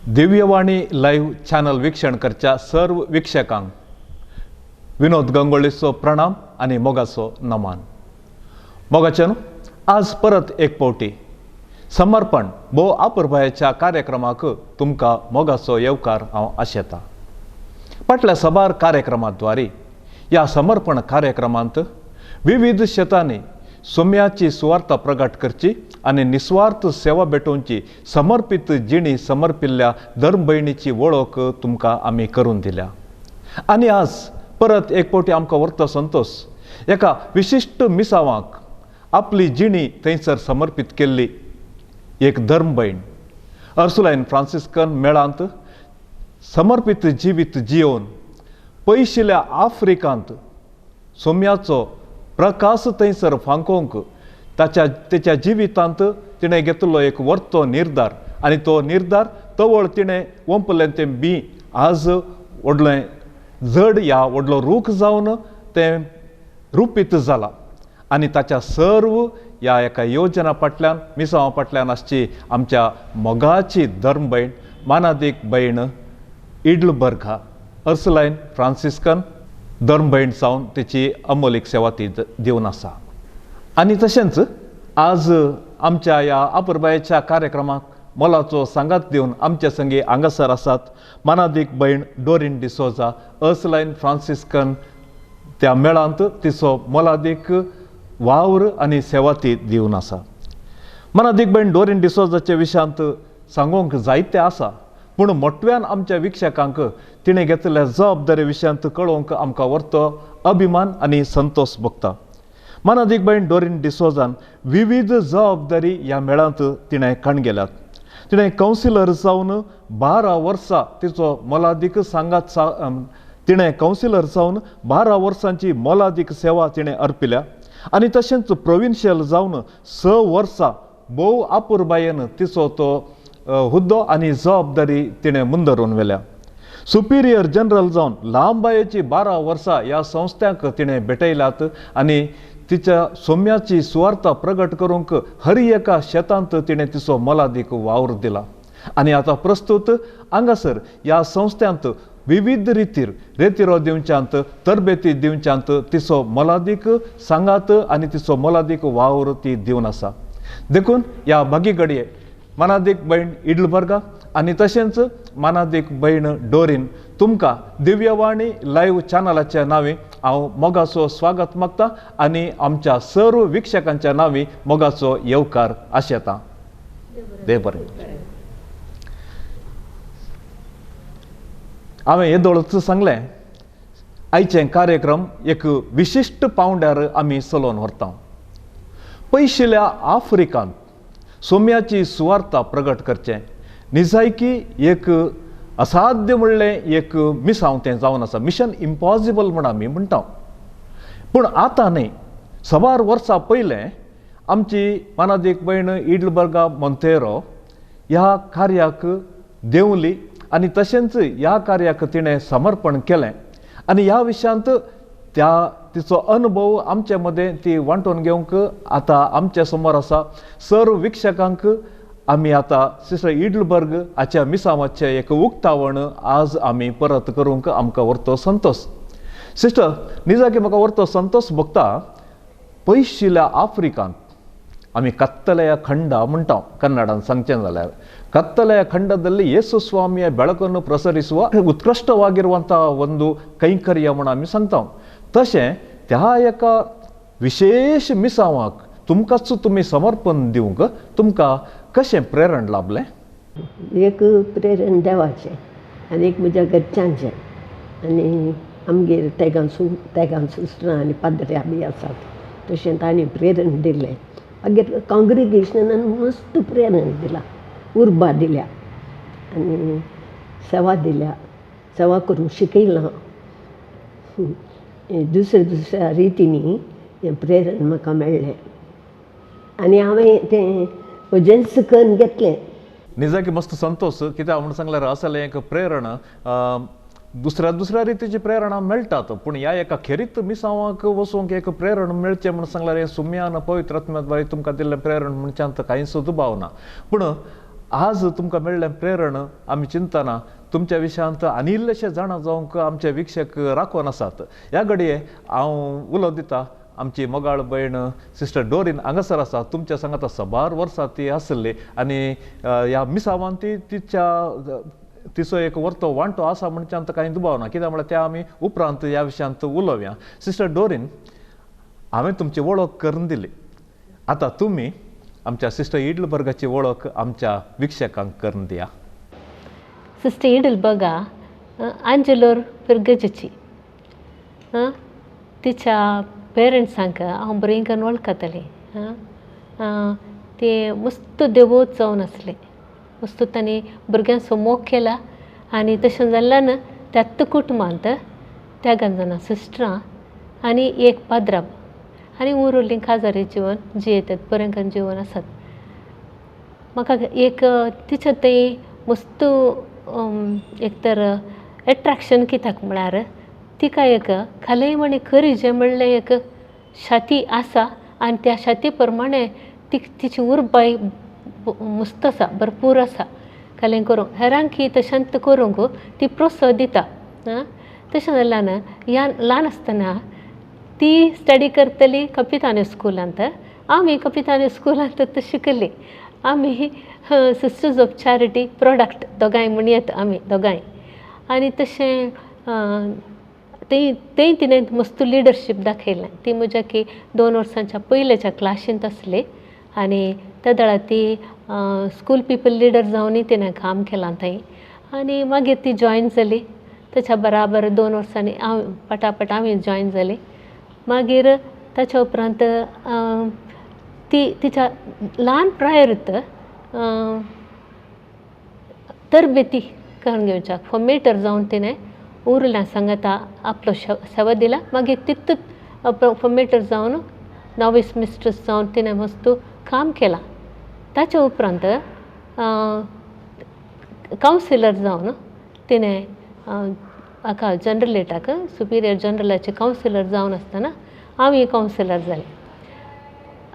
Divyavani live channel वीक्षण करच्या सर्व वीक्षकांक विनोद गंगोळीचो प्रणाम आनी मोगाचो नमान। मोगाच्यान आज परत एक पावटी समर्पण भोव आपुरबायेच्या कार्यक्रमाक तुमकां मोगाचो येवकार हांव आशेता। फाटल्या साबार कार्यक्रमाद्वारे ह्या समर्पण कार्यक्रमांत विविध शेतांनी सोम्याची सुवार्ता प्रगट करची आनी निस्वार्थ सेवा भेटोवची समर्पित जिणी समर्पिल्ल्या धर्मभयणीची वळख तुमकां आमी करून दिल्या। आनी आज परत एक पावटी आमकां व्हरता संतोश एका विशिश्ट मिसावांक आपली जिणी थंयसर समर्पित केल्ली एक धर्मभयण अर्सुलायन फ्रांसिस्कन मेळांत समर्पित जिवीत जियोवन पयशिल्ल्या आफ्रिकांत सोम्याचो प्रकाश थंयसर फांकोवंक ताच्या तेच्या जिवितांत तिणें घेतिल्लो एक वर्तो निर्धार आनी तो निर्धार तवळ तिणें वंपलें तें बी आज व्हडलें झड ह्या व्हडलो रूख जावन तें रुपीत जाला आनी ताच्या सर्व ह्या एका योजना फाटल्यान मिसांवा फाटल्यान आसची आमच्या मोगाची धर्मभयण मानादीक भयण इडलबर्गा अर्सुलायन फ्रांसिस्कन धर्मभयण जावन तिची अमोलीक सेवा ती दिवन आसा। आनी तशेंच आज आमच्या ह्या आपुरबायेच्या कार्यक्रमाक मोलाचो सांगात दिवन आमच्या संगी हांगासर आसात मानादीक भयण डोरीन डिसोजा अर्सुलायन फ्रांसिस्कन त्या मेळांत तिचो मोलादीक वावर आनी सेवा ती दिवन आसा। मानादीक भयण डोरीन डिसोजाच्या विशयांत सांगूंक जायते आसा, पूण मोटव्यान आमच्या वीक्षकांक तिणें घेतिल्ल्या जबाबदारी विशयांत कळोवंक आमकां व्हरतो अभिमान आनी संतोश भोगता। मानादीक भयण डोरीन डिसोजान विविध जबाबदारी ह्या मेळांत तिणें काणगेल्यात। तिणें कावन्सिलर जावन 12 वर्सां तिचो मोलादीक सांगात तिणें कावन्सिलर जावन 12 वर्सांची मोलादीक सेवा तिणें अर्पिल्या आनी तशेंच प्रोविन्शियल जावन 6 वर्सां भोव आपुरबायेन तिचो तो हुद्दो आनी जबाबदारी तिणें मुंदरून व्हेल्या। सुपिरियर जनरल जावन लांबायेची 12 वर्सां ह्या संस्थ्यांक तिणें भेटयल्यात आनी तिच्या सोम्याची सुवार्ता प्रगट करूंक हर एका शेतांत तिणें तिचो मोलादीक वावर दिला। आनी आतां प्रस्तुत हांगासर ह्या संस्थ्यांत विविध रितीर रेतिरो दिवच्यांत तरबेती दिवच्यांत तिचो मोलादीक सांगात आनी तिचो मोलादीक वावर ती दिवन आसा। देखून ह्या भागी घडये मानादीक भयण इडलबर्गा आनी तशेंच मानादीक भयण डोरीन तुमकां दिव्यवाणी लायव्ह चॅनलाच्या नांवी हांव मोगाचो स्वागत मागता आनी आमच्या सर्व वीक्षकांच्या नांवी मोगाचो येवकार आशेता। देव बरें। हांवें येदोळच सांगलें आयचें कार्यक्रम एक विशिश्ट पावंड्यार आमी चलोवन व्हरता। पयशिल्ल्या आफ्रिकांत सोम्याची सुवार्ता प्रगट करचें निजायकी एक असाध्य म्हणलें एक मिसांव तें जावन आसा, मिशन इम्पॉसिबल म्हण आमी म्हणटा। पूण आतां न्हय, साबार वर्सां पयलें आमची मानादीक भयण इडलबर्गा मोंतेरो ह्या कार्याक देंवली आनी तशेंच ह्या कार्याक तिणें समर्पण केलें आनी ह्या विशयांत त्या तिचो अनुभव आमचे मदें ती वांटून घेवंक आतां आमच्या समोर आसा। सर्व वीक्षकांक आमी आतां सिस्टर इडलबर्ग हाच्या मिसांवाचें एक उक्तावण आज आमी परत करूंक आमकां व्हरतो संतोश। सिस्टर निजाकी म्हाका व्हरतो संतोश भोगता। पयशिल्ल्या आफ्रिकांत आमी कत्तಲೆಯ ಖಂಡ म्हणटा ಕನ್ನಡನ್ सांगचें जाल्यार ಕತ್ತಲೆಯ ಖಂಡದಲ್ಲಿ ಯೇಸು ಸ್ವಾಮಿಯ ಬೆಳಕನ್ನು ಪ್ರಸರಿಸುವ ಉತ್ಕೃಷ್ಟವಾಗಿರುವಂಥ ಒಂದು ಕೈಂಕರ್ಯ म्हूण आमी सांगता। तशें त्या एका विशेष मिसांवाक तुमकांच तुमी समर्पण दिवंक तुमकां कशें प्रेरण लाभलें? एक प्रेरण देवाचें आनी एक म्हज्या घरच्यांचें आनी आमगेर तेगां सुस्त्रां आनी पाद्र्या बी आसात, तशें तांणी प्रेरण दिलें। मागीर काँग्रिगेशनान मस्त प्रेरण दिलां, उर्बा दिल्या आनी सेवा दिल्या, सेवा करूंक शिकयलां। दुसऱ्या दुसऱ्या रितींनी हें प्रेरण म्हाका मेळ्ळें आनी हांवें तें अजेंस करून घेतलें। निजाकी मस्त संतोश कित्याक म्हूण सांगल्यार असलें एक प्रेरण दुसऱ्या दुसऱ्या रितीची प्रेरणा मेळटात, पूण ह्या एका खेरीत मिसांवाक वचूंक एक प्रेरण मेळचें म्हूण सांगल्यार हें सुम्यान पवित्र आत्म्या द्वारे तुमकां दिल्लें प्रेरण म्हणच्यांत कांयच दुबाव ना। पूण आज तुमकां मेळ्ळें प्रेरण आमी चिंतना तुमच्या विशयांत आनी इल्लेशे जाणा जावंक आमचे वीक्षक राखून आसात. ह्या घडये हांव उलो दिता आमची मोगाळ भयण सिस्टर डोरीन हांगासर आसा. तुमच्या सांगाता साबार वर्सां ती आसली आनी ह्या मिसावान ती तिच्या तिचो एक वर्तो वांटो आसा म्हणच्यान कांय दुबाव ना, कित्याक म्हळ्यार त्या आमी उपरांत ह्या विशयांत उलोवया. सिस्टर डोरीन, हांवें तुमची वळख करून दिली, आतां तुमी आमच्या सिस्टर इडलबर्गाची वळख आमच्या वीक्षकांक करून दिया. सिस्टर इडलबर्गा आंजेलोर पिर्गजेची. तिच्या पेरंट्सांक हांव बरीं करून वळखतालें. ते मस्त देवोत जावन आसले, मस्त तांणी भुरग्यांचो मोग केला आनी तशें जाल्ल्यान त्याच कुटुंबांत तेगां जाणां सिस्टरां आनी एक पाद्राब आनी उरिल्लीं काजारी जिवन जियेतात, बरें करून जिवन आसात. म्हाका एक तिच्या थंय मस्त एक तर एट्रेक्शन कित्याक म्हळ्यार तिका एक खालें म्हणी करीजे म्हणलें एक शाती आसा आनी त्या शाती प्रमाणे ती तिची उर्बाय मस्त आसा, भरपूर आसा. खालें करूंक हेरांकी तशेंच करूंक ती प्रोत्साह दिता. तशें जाल्यान ह्या ल्हान आसतना ती स्टडी करतली कपितानी स्कुलांत, आमी कपितानी स्कुलांत शिकली. आमी सिस्टर्स ऑफ चॅरिटी प्रोडक्ट दोगांय म्हणयत आमी दोगांय. आनी तशें थंय थंय तिणें मस्त लिडरशीप दाखयलें. ती म्हज्या की 2 वर्सांच्या पयल्याच्या क्लासींत आसली आनी त्या वेळार ती स्कूल पिपल लिडर जावनूय तिणें काम केलां थंय. आनी मागीर ती जॉयन जाली ताच्या बराबर 2 वर्सांनी हांव पटापट आमी जॉयन जाली. मागीर ताच्या उपरांत ती तिच्या ल्हान प्रायरत तरबेती करून घेवच्याक फॉर्मेटर जावन तिणें उरल्या सांगाता आपलो सेवा दिला. मागीर तितूच फॉर्मेटर जावन नॉवीस मिस्ट्रस जावन तिणें मस्त काम केलां. ताच्या उपरांत कावन्सिलर जावन तिणें हाका जनरलेटाक सुपिरियर जनरलाचे कावन्सिलर जावन आसतना आमी कावन्सिलर जाले.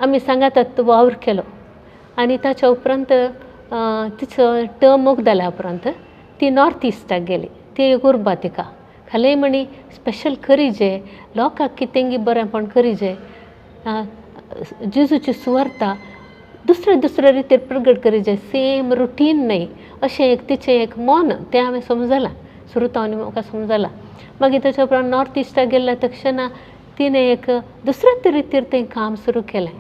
आमी सांगातात वावर केलो आनी ताच्या उपरांत तिचो टर्म मोग जाल्या उपरांत ती नॉर्थ इस्टाक गेली. ती एक उर्बा तिका खालें म्हणी स्पेशल करीजे, लोकांक कितेंगी बरेंपण करीजे, जेजूची सुवार्ता दुसरे दुसरे रितीर प्रगट करीजे, सेम रुटीन न्हय अशें एक तिचें एक मन तें हांवें समजलां, सुरू म्हाका समजलां. मागीर ताच्या उपरांत नॉर्थ इस्टाक गेल्ल्या तक्षणा तिणें एक दुसऱ्या रितीर तें काम सुरू केलें.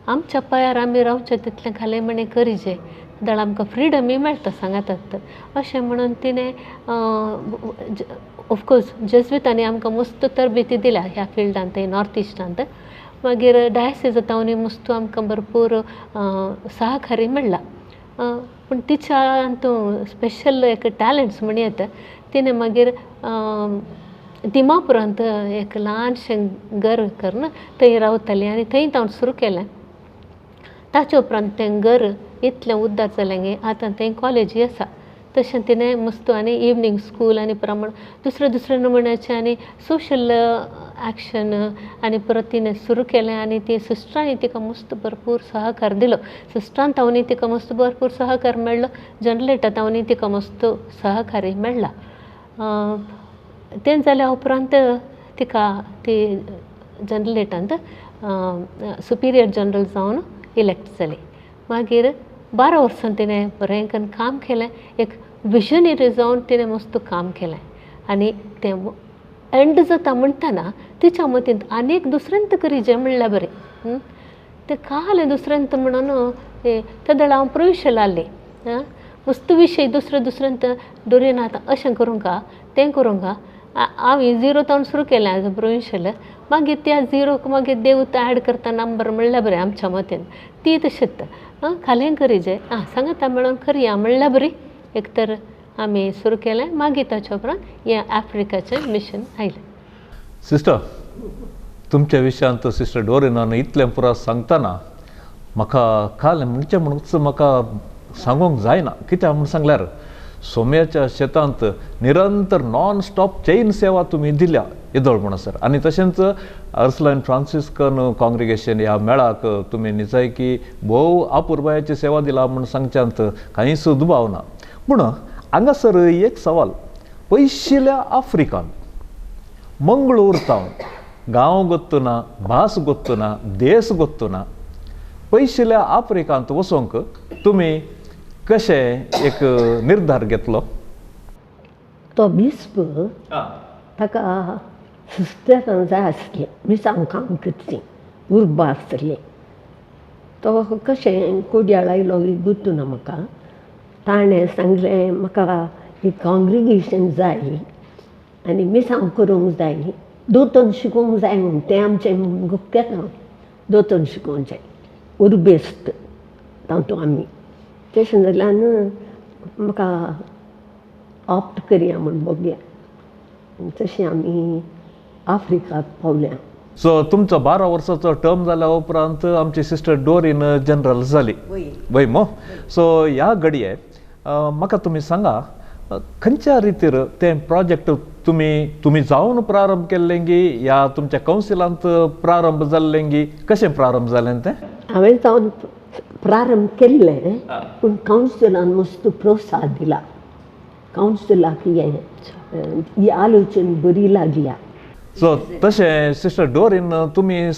आमच्या पांयार आमी रावचें तितलें खालें म्हणी करीजे, जाल्यार आमकां फ्रिडमूय मेळटा सांगातात अशें म्हणून तिणें ऑफकोर्स जेज्वितांनी आमकां मस्त तरबेती दिल्या ह्या फिल्डांत थंय नॉर्थ इस्टांत. मागीर डायसिस तावनी मस्त आमकां भरपूर सहकार्य मेळ्ळा. पूण तिच्या हातूंत स्पेशल एक टॅलंट्स म्हणयत तिणें मागीर दिमापुरांत एक ल्हानशें घर करून थंय रावताली आनी थंय तावन सुरू केलें. ताच्या उपरांत तें घर इतलें उद्दार जालें गे आतां थंय कॉलेजी आसा. तशें तिणें मस्त आनी इवनींग स्कूल आनी प्रमाण दुसरे दुसरे नमुन्याचें आनी सोशल एक्शन आनी परत तिणें सुरू केलें आनी ती सिस्टरांनी तिका मस्त भरपूर सहकार दिलो. सिस्टरान तावनी तिका मस्त भरपूर सहकार मेळ्ळो, जनरेटा तावनी तिका मस्त सहकार्य मेळ्ळा. तें जाल्या उपरांत तिका ती जनरेटांत सुपिरियर जनरल जावन इलेक्ट जाली. मागीर 12 वर्सां तिणें बरें करून काम केलें, एक विजनरी जावन तिणें मस्त काम केलें. आनी तें एंड जाता म्हणटना तिच्या मतींत आनीक दुसऱ्यांत करीजे म्हणल्यार बरें तें कालें दुसऱ्यांत म्हणून त्या वेळार हांव प्रोविंशियल आहली. मस्त विशय दुसरे दुसऱ्यांत डोरियन आतां अशें करूंक तें करूंक हांवें झिरो तावन सुरू केलें एज अ प्रोविंशियल. मागीर त्या झिरोक मागीर देव एड करता नंबर म्हणल्यार बरें आमच्या मतीन ती तशेंच खालें करीजे आं सांगाता मेळोन करया म्हणल्यार बरी एक तर आमी सुरू केलें. मागीर ताच्या उपरांत हें आफ्रिकाचें मिशन आयलें. सिस्टर, तुमच्या विशयांत सिस्टर डोरिनान इतलें पुरा सांगतना म्हाका काल म्हणचें म्हणूच म्हाका सांगूंक जायना. कित्याक म्हूण सांगल्यार सोम्याच्या शेतांत निरंतर नॉन स्टॉप चैन सेवा तुमी दिल्या येदोळ म्हणसर. आनी तशेंच अर्सलायन फ्रांसिस्कन काँग्रिगेशन ह्या मेळाक तुमी निजायकी भोव अपुरबायेची सेवा दिला म्हूण सांगच्यांत कांयच दुबाव ना. पूण हांगासर एक सवाल, पयशिल्या आफ्रिकान मंगळूर तावन गांव गोत्तुना, भास गोत्तुना, देश गोत्तुना, पयशिल्या आफ्रिकांत वचोंक तुमी कशें एक निर्धार घेतलो? तो बिस्प ताका सिस्टरां जाय आसलीं, मिसांव काम करचीं, उर्बा आसली. तो कशें कोडयाळ आयलो गुत्तुना म्हाका. ताणें सांगलें म्हाका एक काँग्रिगेशन जाय आनी मिसांव करूंक जाय, दोतोन शिकोवंक जाय म्हूण. तें आमचें मुख्य काम, दोतोन शिकोवंक जाय, उर्बेस्त तातूंत आमी. तशें जाल्यान म्हाका ऑप्ट करया म्हूण बघया. तशें आमी आफ्रिकाक पावल्या. सो तुमचो 12 वर्साचो टर्म जाल्या उपरांत आमची सिस्टर डोरीन जनरल जाली वय मो. सो ह्या घडये म्हाका तुमी सांगा खंयच्या रितीर तें प्रोजेक्ट तुमी जावन प्रारंभ केल्लें गी या तुमच्या कावन्सिलांत प्रारंभ जाल्लें गी, कशें प्रारंभ जालें तें? हांवें जावन प्रारंभ केल्लें, पूण कावन्सिलान मस्त प्रोत्साहन दिला. कावन्सिलाक हें ही आलोचन बरी लागल्या. सो तशें सिस्टर डोरीन तुमी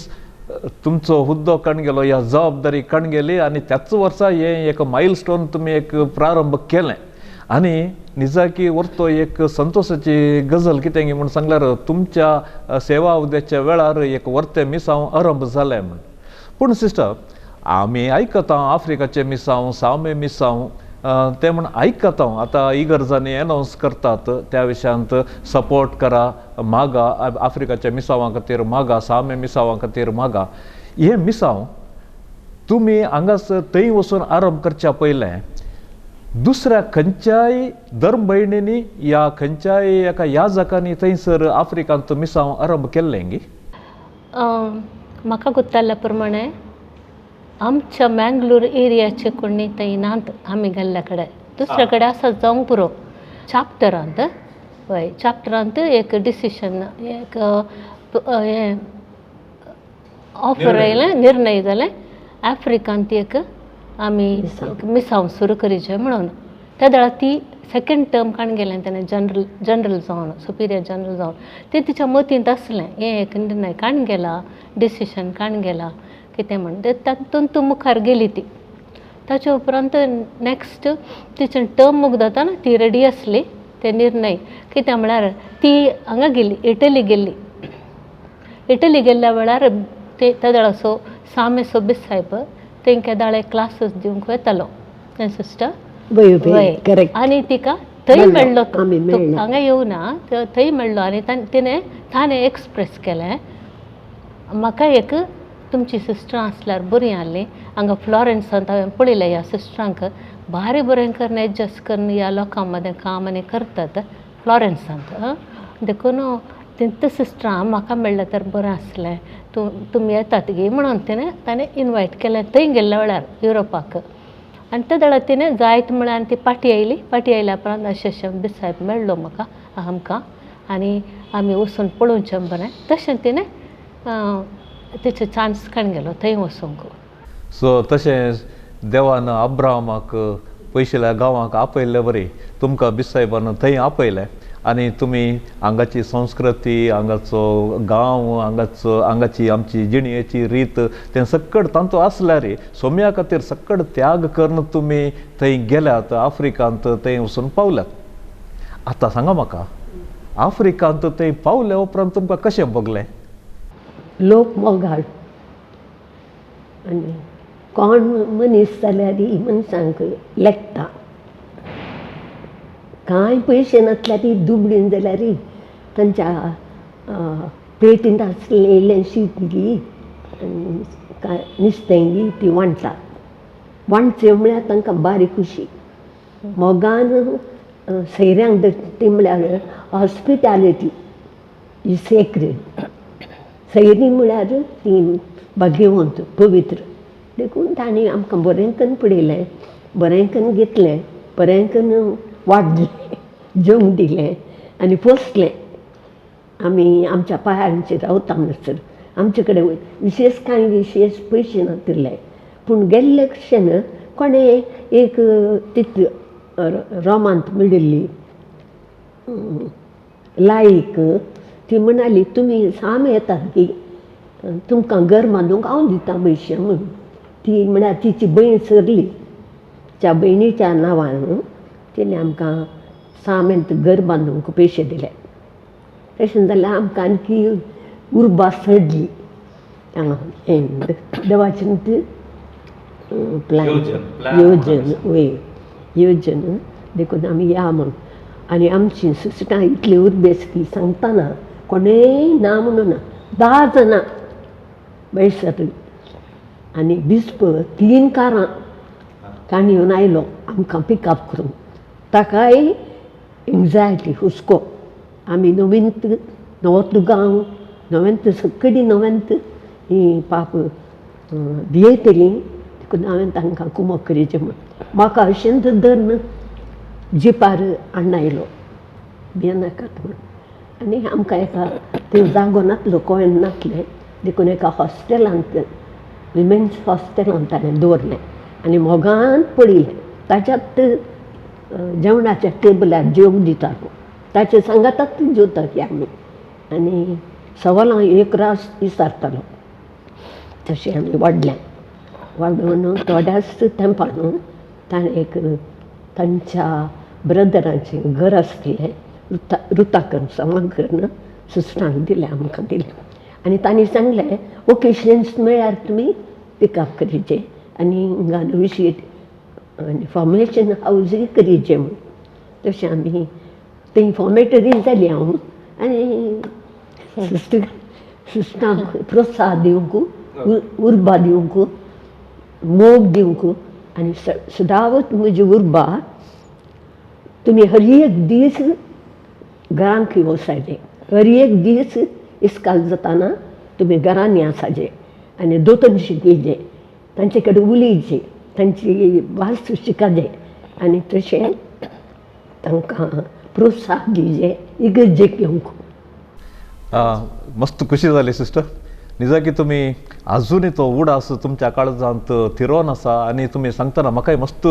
तुमचो हुद्दो कण गेलो या जबाबदारी कण गेली आनी त्याच वर्सा हें एक मायल स्टोन तुमी एक प्रारंभ केलें. आनी निजाकी वरतो एक संतोशाची गजल कितें म्हूण सांगल्यार तुमच्या सेवा उद्याच्या वेळार एक वर्तें मिसांव आरंभ जालें म्हूण. पूण सिस्टर आमी आयकता आफ्रिकाचें मिसांव, सामे मिसांव तें म्हूण आयकता. आतां इगर्जांनी एनावन्स करतात त्या विशयांत सपोर्ट करा, मागा आफ्रिकाच्या मिसांवां खातीर मागा, सामे मिसांवां खातीर मागा. हें मिसांव तुमी हांगासर थंय वचून आरंभ करच्या पयलें दुसऱ्या खंयच्याय धर्म भयणींनी या खंयच्याय एका याजकांनी थंयसर आफ्रिकांत मिसांव आरंभ केल्लें गी? म्हाका गोत्ताल्या प्रमाणे आमच्या मँगलोर एरियाचे कोणी थंय नात आमी गेल्ल्या कडेन, दुसऱ्या कडेन आसा जावंक पुरो. चाप्टरांत हय, चाप्टरांत एक डिसिशन, एक हें ऑफर आयलें, निर्णय जालें आफ्रिकांत एक आमी मिसांव सुरू करीचें म्हणून. त्या वेळार ती सेकेंड टर्म काण गेलें तेणें जनरल जावन, सुपिरियर जनरल जावन. तें तिच्या मतींत आसलें हें एक निर्णय काण गेला, डिसिशन काण गेला कितें म्हण. तातूंत तूं मुखार गेली ती. ताच्या उपरांत नॅक्स्ट तिचें टर्म मुगदता ना ती रेडी आसली ते निर्णय कितें म्हळ्यार ती हांगा गेली, इटली गेल्ली. इटली गेल्ल्या वेळार ते त्या वेळाचो सामे सोबीत सायब तेंकां दाळे क्लासीस दिवंक वतालो सिस्टर. आनी तिका थंय मेळ्ळो, हांगा येवना थंय मेळ्ळो. आनी तिणें ताणें एक्सप्रेस केलें म्हाका एक तुमची सिस्टरां आसल्यार बरीं आहलीं. हांगा फ्लॉरेन्सांत हांवें पळयलें ह्या सिस्टरांक भारी बरें करून एडजस्ट करून ह्या लोकां मदें काम आनी करतात फ्लॉरेन्सांत. देखून तेंच सिस्टरां म्हाका मेळ्ळें तर बरें आसलें, तूं तुमी येतात गी म्हणून तिणें ताणें इनवायट केलें थंय गेल्ल्या वेळार युरोपाक. आनी त्या वेळार तिणें जायत म्हळ्यार आनी ती पाटी आयली. पाटी आयल्या उपरांत अशें अशें बिसायब मेळ्ळो म्हाका आमकां आनी आमी वचून पळोवचें बरें. तशें तिणें तेचो चान्स काण गेलो थंय वचूंक. सो तशें देवान अब्राहमाक पयशिल्या गांवाक आपयल्ले बरी तुमकां बिसायबान थंय आपयलें आनी तुमी हांगाची संस्कृती, हांगाचो गांव, हांगाचो हांगाची आमची जिणेची रीत तें सक्कड तांतू आसल्यार सोम्या खातीर सक्कड त्याग करून तुमी थंय गेल्यात आफ्रिकांत, थंय वचून पावल्यात. आतां सांगा म्हाका आफ्रिकांत थंय पावल्या उपरांत तुमकां कशें भोगलें? लोक मोगाळ आनी कोण मनीस जाल्यार मनशांक लेखता. कांय पयशे नासल्यार दुबळीन जाल्यार तांच्या पेटींत आसलें इल्लें शीत गी आनी कांय नुस्तें गी ती वांट्टात. वांटचें म्हळ्यार तांकां बारी खुशी. मोगान सैऱ्यांक ती म्हळ्यार हॉस्पिटॅलिटी ही सेक्रेड. सैरीं म्हळ्यार ती भाग्यवंत पवित्र. देखून तांणी आमकां बरें करून पळयलें, बरें करून घेतलें, बरें करून वाडलें, जेवंक दिलें आनी पोसलें. आमी आमच्या पांयांचेर रावता म्हणसर आमचे कडेन विशेश कांय विशेश पयशे नातिल्ले, पूण गेल्ले कशेन कोणें एक तितली रोमांत मेळिल्ली लायक ती म्हणाली तुमी साम येतात की तुमकां घर बांदूंक हांव दितां पयशे म्हूण. ती म्हळ्यार तिची भयण सरली, त्या भयणीच्या नांवान तिणें आमकां सामेंत घर बांदूंक पयशे दिले. तशें जाल्यार आमकां आणकी उर्बा चडली. देवाचें प्लॅन येवजण वय येवजण देखून आमी या म्हूण. आनी आमची सुश्टां इतली उर्बेस की सांगतना कोणेय ना म्हणून ना, 10 जाणां बैसर आनी बिस्प 3 कारां तांणी येवन आयलो आमकां पिकअप करूंक. ताकाय एन्जायटी हुस्को, आमी नवींत नवोत गांव नवेंत सकडी नवेंत ही पाप भियेतली देखून हांवें तांकां कुमक करीचें म्हूण. म्हाका अशेंच धरून जिपार अण्णा आयलो भियेनाकात म्हूण. आनी आमकां एका थंय जागो नासलो, कोण नासलें देखून एका हॉस्टेलांत विमेन्स हॉस्टेलांत ताणें दवरलें आनी मोगान पळयलें. ताच्यात जेवणाच्या टेबलार जेवंक दितालो, ताचे सांगातात जेवताली आमी. आनी सवालां एक रास विचारतालो. तशें आमी वाडलें. वाडोवन थोड्याच तेंपान ताणें एक तांच्या ब्रदरांचें घर आसलें रुताकन सामाकन सिस्टरांक दिलें, आमकां दिलें. आनी तांणी सांगलें ओकेशन्स मेळ्ळ्यार तुमी पिकअप करीचें आनी हिंगा विशीट आनी फॉर्मेशन हावजूय करीचें म्हूण. तशें आमी थंय फॉर्मेटरी जाली हांव आनी सिस्टरांक प्रोत्साह दिवंक, उर्बा दिवंक, मोग दिवंक आनी सदांच म्हजी उर्बा तुमी हर एक दीस घरांक वचायचे, हर एक दीस इस्काल जाताना तुमी घरांनी आसाचे आनी दोतोन शिकयचे, तांचे कडेन उलयचे, तांची भास शिकाचे आनी तशें तांकां प्रोत्साहन दिवचे इगर्जेक येवंक. मस्त खुशी जाली सिस्टर, निजाकी तुमी आजुनूय तो उडास तुमच्या काळजांत थिरोन आसा आनी तुमी सांगतना म्हाकाय मस्त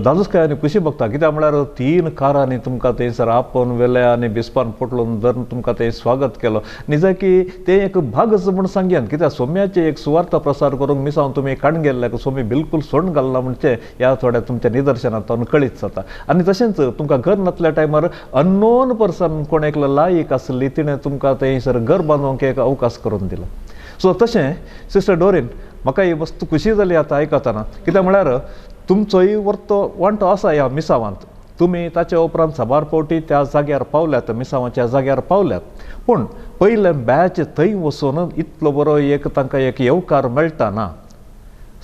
दादूसकाय आनी खुशी भोगता. कित्याक म्हळ्यार 3 कारांनी तुमकां थंयसर आपोवन व्हेले आनी बिस्पान पोटलून धरून तुमकां थंय स्वागत केलो. निजाकी तें एक भागच म्हूण सांगयात, कित्याक सोम्याचें एक सुवार्थ प्रसार करूंक मिसांव तुमी काडून गेल्ल्याक सोमी बिलकूल सोडून घालना म्हणचें ह्या थोड्या तुमच्या निदर्शनांत कळीत जाता. आनी तशेंच तुमकां घर नासल्या टायमार अननोन पर्सन कोण एकलो लायक आसली तिणें तुमकां थंयसर घर बांदूंक एक अवकाश करून दिलो. सो तशें सिस्टर डोरीन म्हाका ही वस्तू खुशी जाली आतां आयकतना, कित्याक म्हळ्यार तुमचोय वर्तो वांटो आसा ह्या मिसावांत, तुमी ताचे उपरांत साबार फावटी त्या जाग्यार पावल्यात, मिसावाच्या जाग्यार पावल्यात, पूण पयले बॅच थंय वचून इतलो बरो एक तांकां एक येवकार मेळटा ना.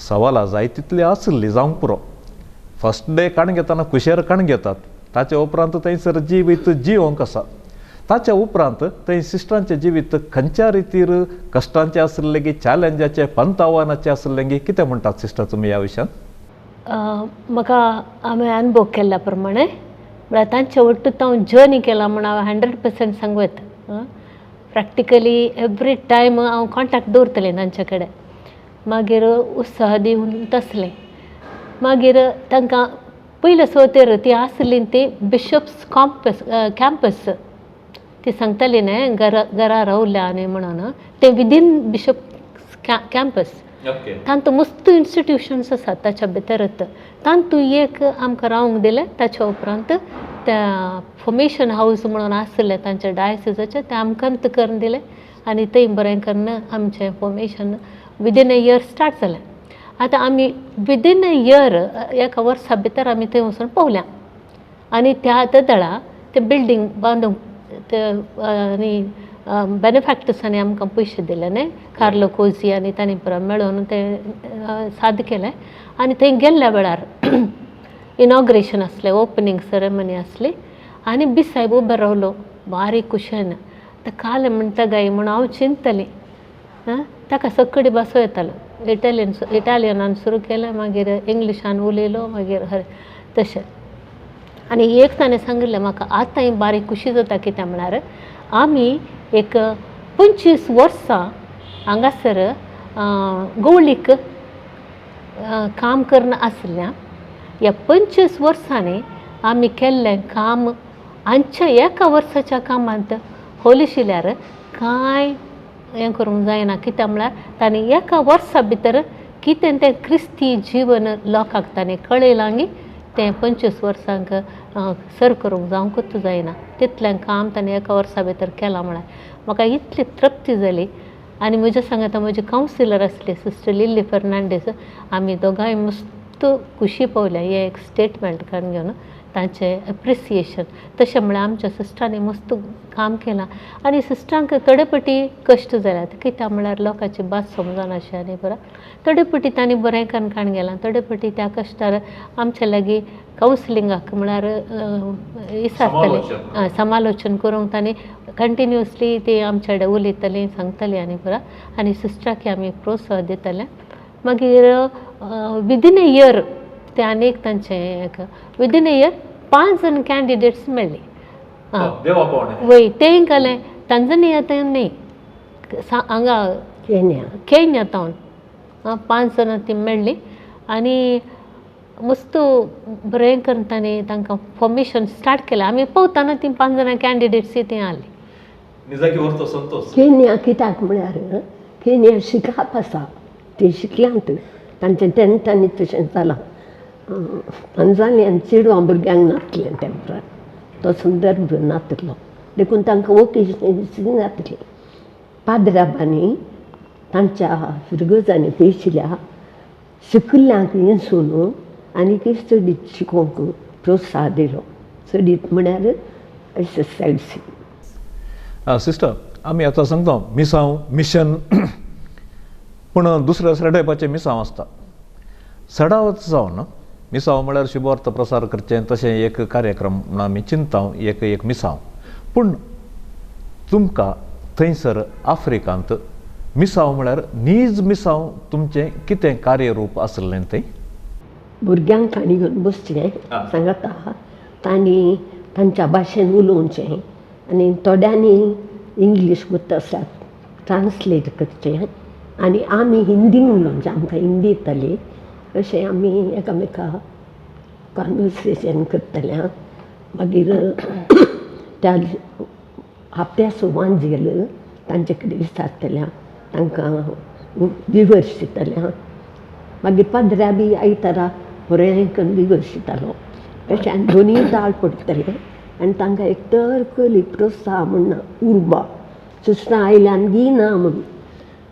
सवालां जाय तितली आसली जावंक पुरो, फर्स्ट डे काण घेतना कुशेर काण घेतात, ताचे उपरांत थंयसर जिवीत जिवंक आसा. ताच्या उपरांत थंय सिस्टरांचें जिवीत खंयच्या रितीर कश्टांचें आसलें की चॅलेंजाचें पंतावानाचें आसलें की कितें म्हणटात सिस्टर तुमी ह्या विशयान? म्हाका हांवें अनुभव केल्ल्या प्रमाणे म्हळ्यार तांचे वट्टूच हांव जर्नी केला म्हूण हांव 100% सांगू येता. प्रॅक्टिकली एवरी टायम हांव कॉन्टेक्ट दवरतलें तांचे कडेन, मागीर उत्साह दिवन तसलें. मागीर तांकां पयले सुवातेर ती आसली ती बिशप्स कॅम्पस ती सांगताली न्हय घरा घरा रावल्या आनी म्हणून तें विदीन बिशप कॅम्पस तांतू मस्त इन्स्टिट्युशन्स आसात ताच्या भितरच. तांतू एक आमकां रावंक दिलें. ताच्या उपरांत त्या फॉर्मेशन हावज म्हणून आसलें तांच्या डायसिसाचें तें आमकां करून दिलें आनी थंय बरें करून आमचें formation within a year start जालें. आतां आमी विदीन अ इयर एका वर्सा भितर आमी थंय वचून पावल्या आनी त्या दळा तें बिल्डींग बांदूंक ते आनी बेनिफॅक्टर्सांनी आमकां पयशे दिले न्हय, कार्लो कोझी आनी तांणी पुरो मेळोवन तें साध्य केलें. आनी थंय गेल्ल्या वेळार इनॉग्रेशन आसलें, ओपनींग सेरेमनी आसली आनी बिसायब उबो रावलो बारीक कुशेन. आतां कालें म्हणटा गाय म्हूण हांव चिंततालें, ताका सगळी भासो येतालो, इटालियन इटालियनान सुरू केलें, मागीर इंग्लिशान उलयलो, मागीर हय तशें. आनी एक ताणें सांगिल्लें म्हाका आतांय बारीक खुशी जाता कितें म्हळ्यार आमी एक 25 वर्सां हांगासर गवळीक काम करून आसल्या. ह्या 25 वर्सांनी आमी केल्लें काम आमच्या एका वर्साच्या कामांत होलिशिल्यार कांय हें करूंक जायना. कित्याक म्हळ्यार तांणी एका वर्सा भितर कितें तें क्रिस्ती जिवन लोकांक ताणें कळयलां गी तें 25 वर्सांक सर करूंक जावंकूच जायना तितलें काम ताणें एका वर्सा भितर केलां. म्हळ्यार म्हाका इतली तृप्ती जाली. आनी म्हज्या सांगाता म्हजी कावन्सिलर आसली सिस्टर लिल्ली फेर्नांडीस, आमी दोगांय मस्त खुशी पावल्या हें एक स्टेटमेंट काडून घेवन तांचें एप्रिसिएशन. तशें म्हळ्यार आमच्या सिस्टरांनी मस्त काम केलां आनी सिस्टरांक थोडे पटी कश्ट जाल्यात कित्याक म्हळ्यार लोकांची भास समजनाशें आनी बरें थोडे पटी तांणी बरें करून काडून गेलां, थोडे पटी त्या कश्टार आमच्या लागीं कावन्सिलिंगाक म्हळ्यार विचारताले, समालोचन करूंक तांणी कंटिन्युअसली ते आमच्या कडेन उलयतालीं सांगतालीं आनी बरें आनी सिस्टराक आमी प्रोत्साहन दिताले. मागीर विदीन ए इयर ते आनी एक तांचें एक विदीन ए इयर 5 जाण कॅन्डिडेट्स मेळ्ळी. वय तेय घालें तांजानिया थंय न्ही हांगा केन्या तावन 5 जाणां ती मेळ्ळी आनी मस्त बरें करून तांणी तांकां फॉर्मेशन स्टार्ट केलें. आमी पळयतना ती 5 जाणां कॅन्डिडेट्स थंय आसली. केन्या कित्याक म्हळ्यार केन्या शिकप आसा, ती शिकल्यांत तांचें तेन्ना तशें जालां. तांजानियान चेडवां भुरग्यांक नासलें त्या उपरांत तो संदर्भ नासलो देखून तांकां वोकेशन नासली. पाद्राबांनी तांच्या फिरगजांनी पयशिल्या शिकिल्ल्यांक इंसून आनीक चडीत शिकोवंक प्रोत्साह दिलो. चडीत म्हळ्यार S S L C. Sister आमी आतां सांगता मिसांव मिशन पूण दुसऱ्या दुसऱ्या टायपाचें मिसांव आसता. सडावत जावन मिसांव म्हळ्यार शुभवार्ता प्रसार करचें तशें एक कार्यक्रम म्हूण आमी चिंता एक एक मिसांव. पूण तुमकां थंयसर आफ्रिकांत मिसांव म्हळ्यार नीज मिसांव तुमचें कितें कार्यरूप आसलें तें? भुरग्यांक तांणी घेवन बसचें सांगता, तांणी तांच्या भाशेन उलोवचें आनी थोड्यांनी इंग्लीश गुत्त आसात ट्रान्सलेट करचें आनी आमी हिंदीन उलोवचें, आमकां हिंदी येताली. अशें आमी एकामेका कॉन्वर्सेशन करतले. मागीर त्या हप्त्या वांजेल तांचे कडेन विचारतले, तांकां विवर्स दितले. मागीर पाद्र्या बी आयतारा बरें करून विवर्स दितालो. अशें आनी दोनूय दाळ पडटले आनी तांकां एक तर कली प्रोत्साह म्हण ना उर्बा सिस्टरां आयल्यान गी ना म्हूण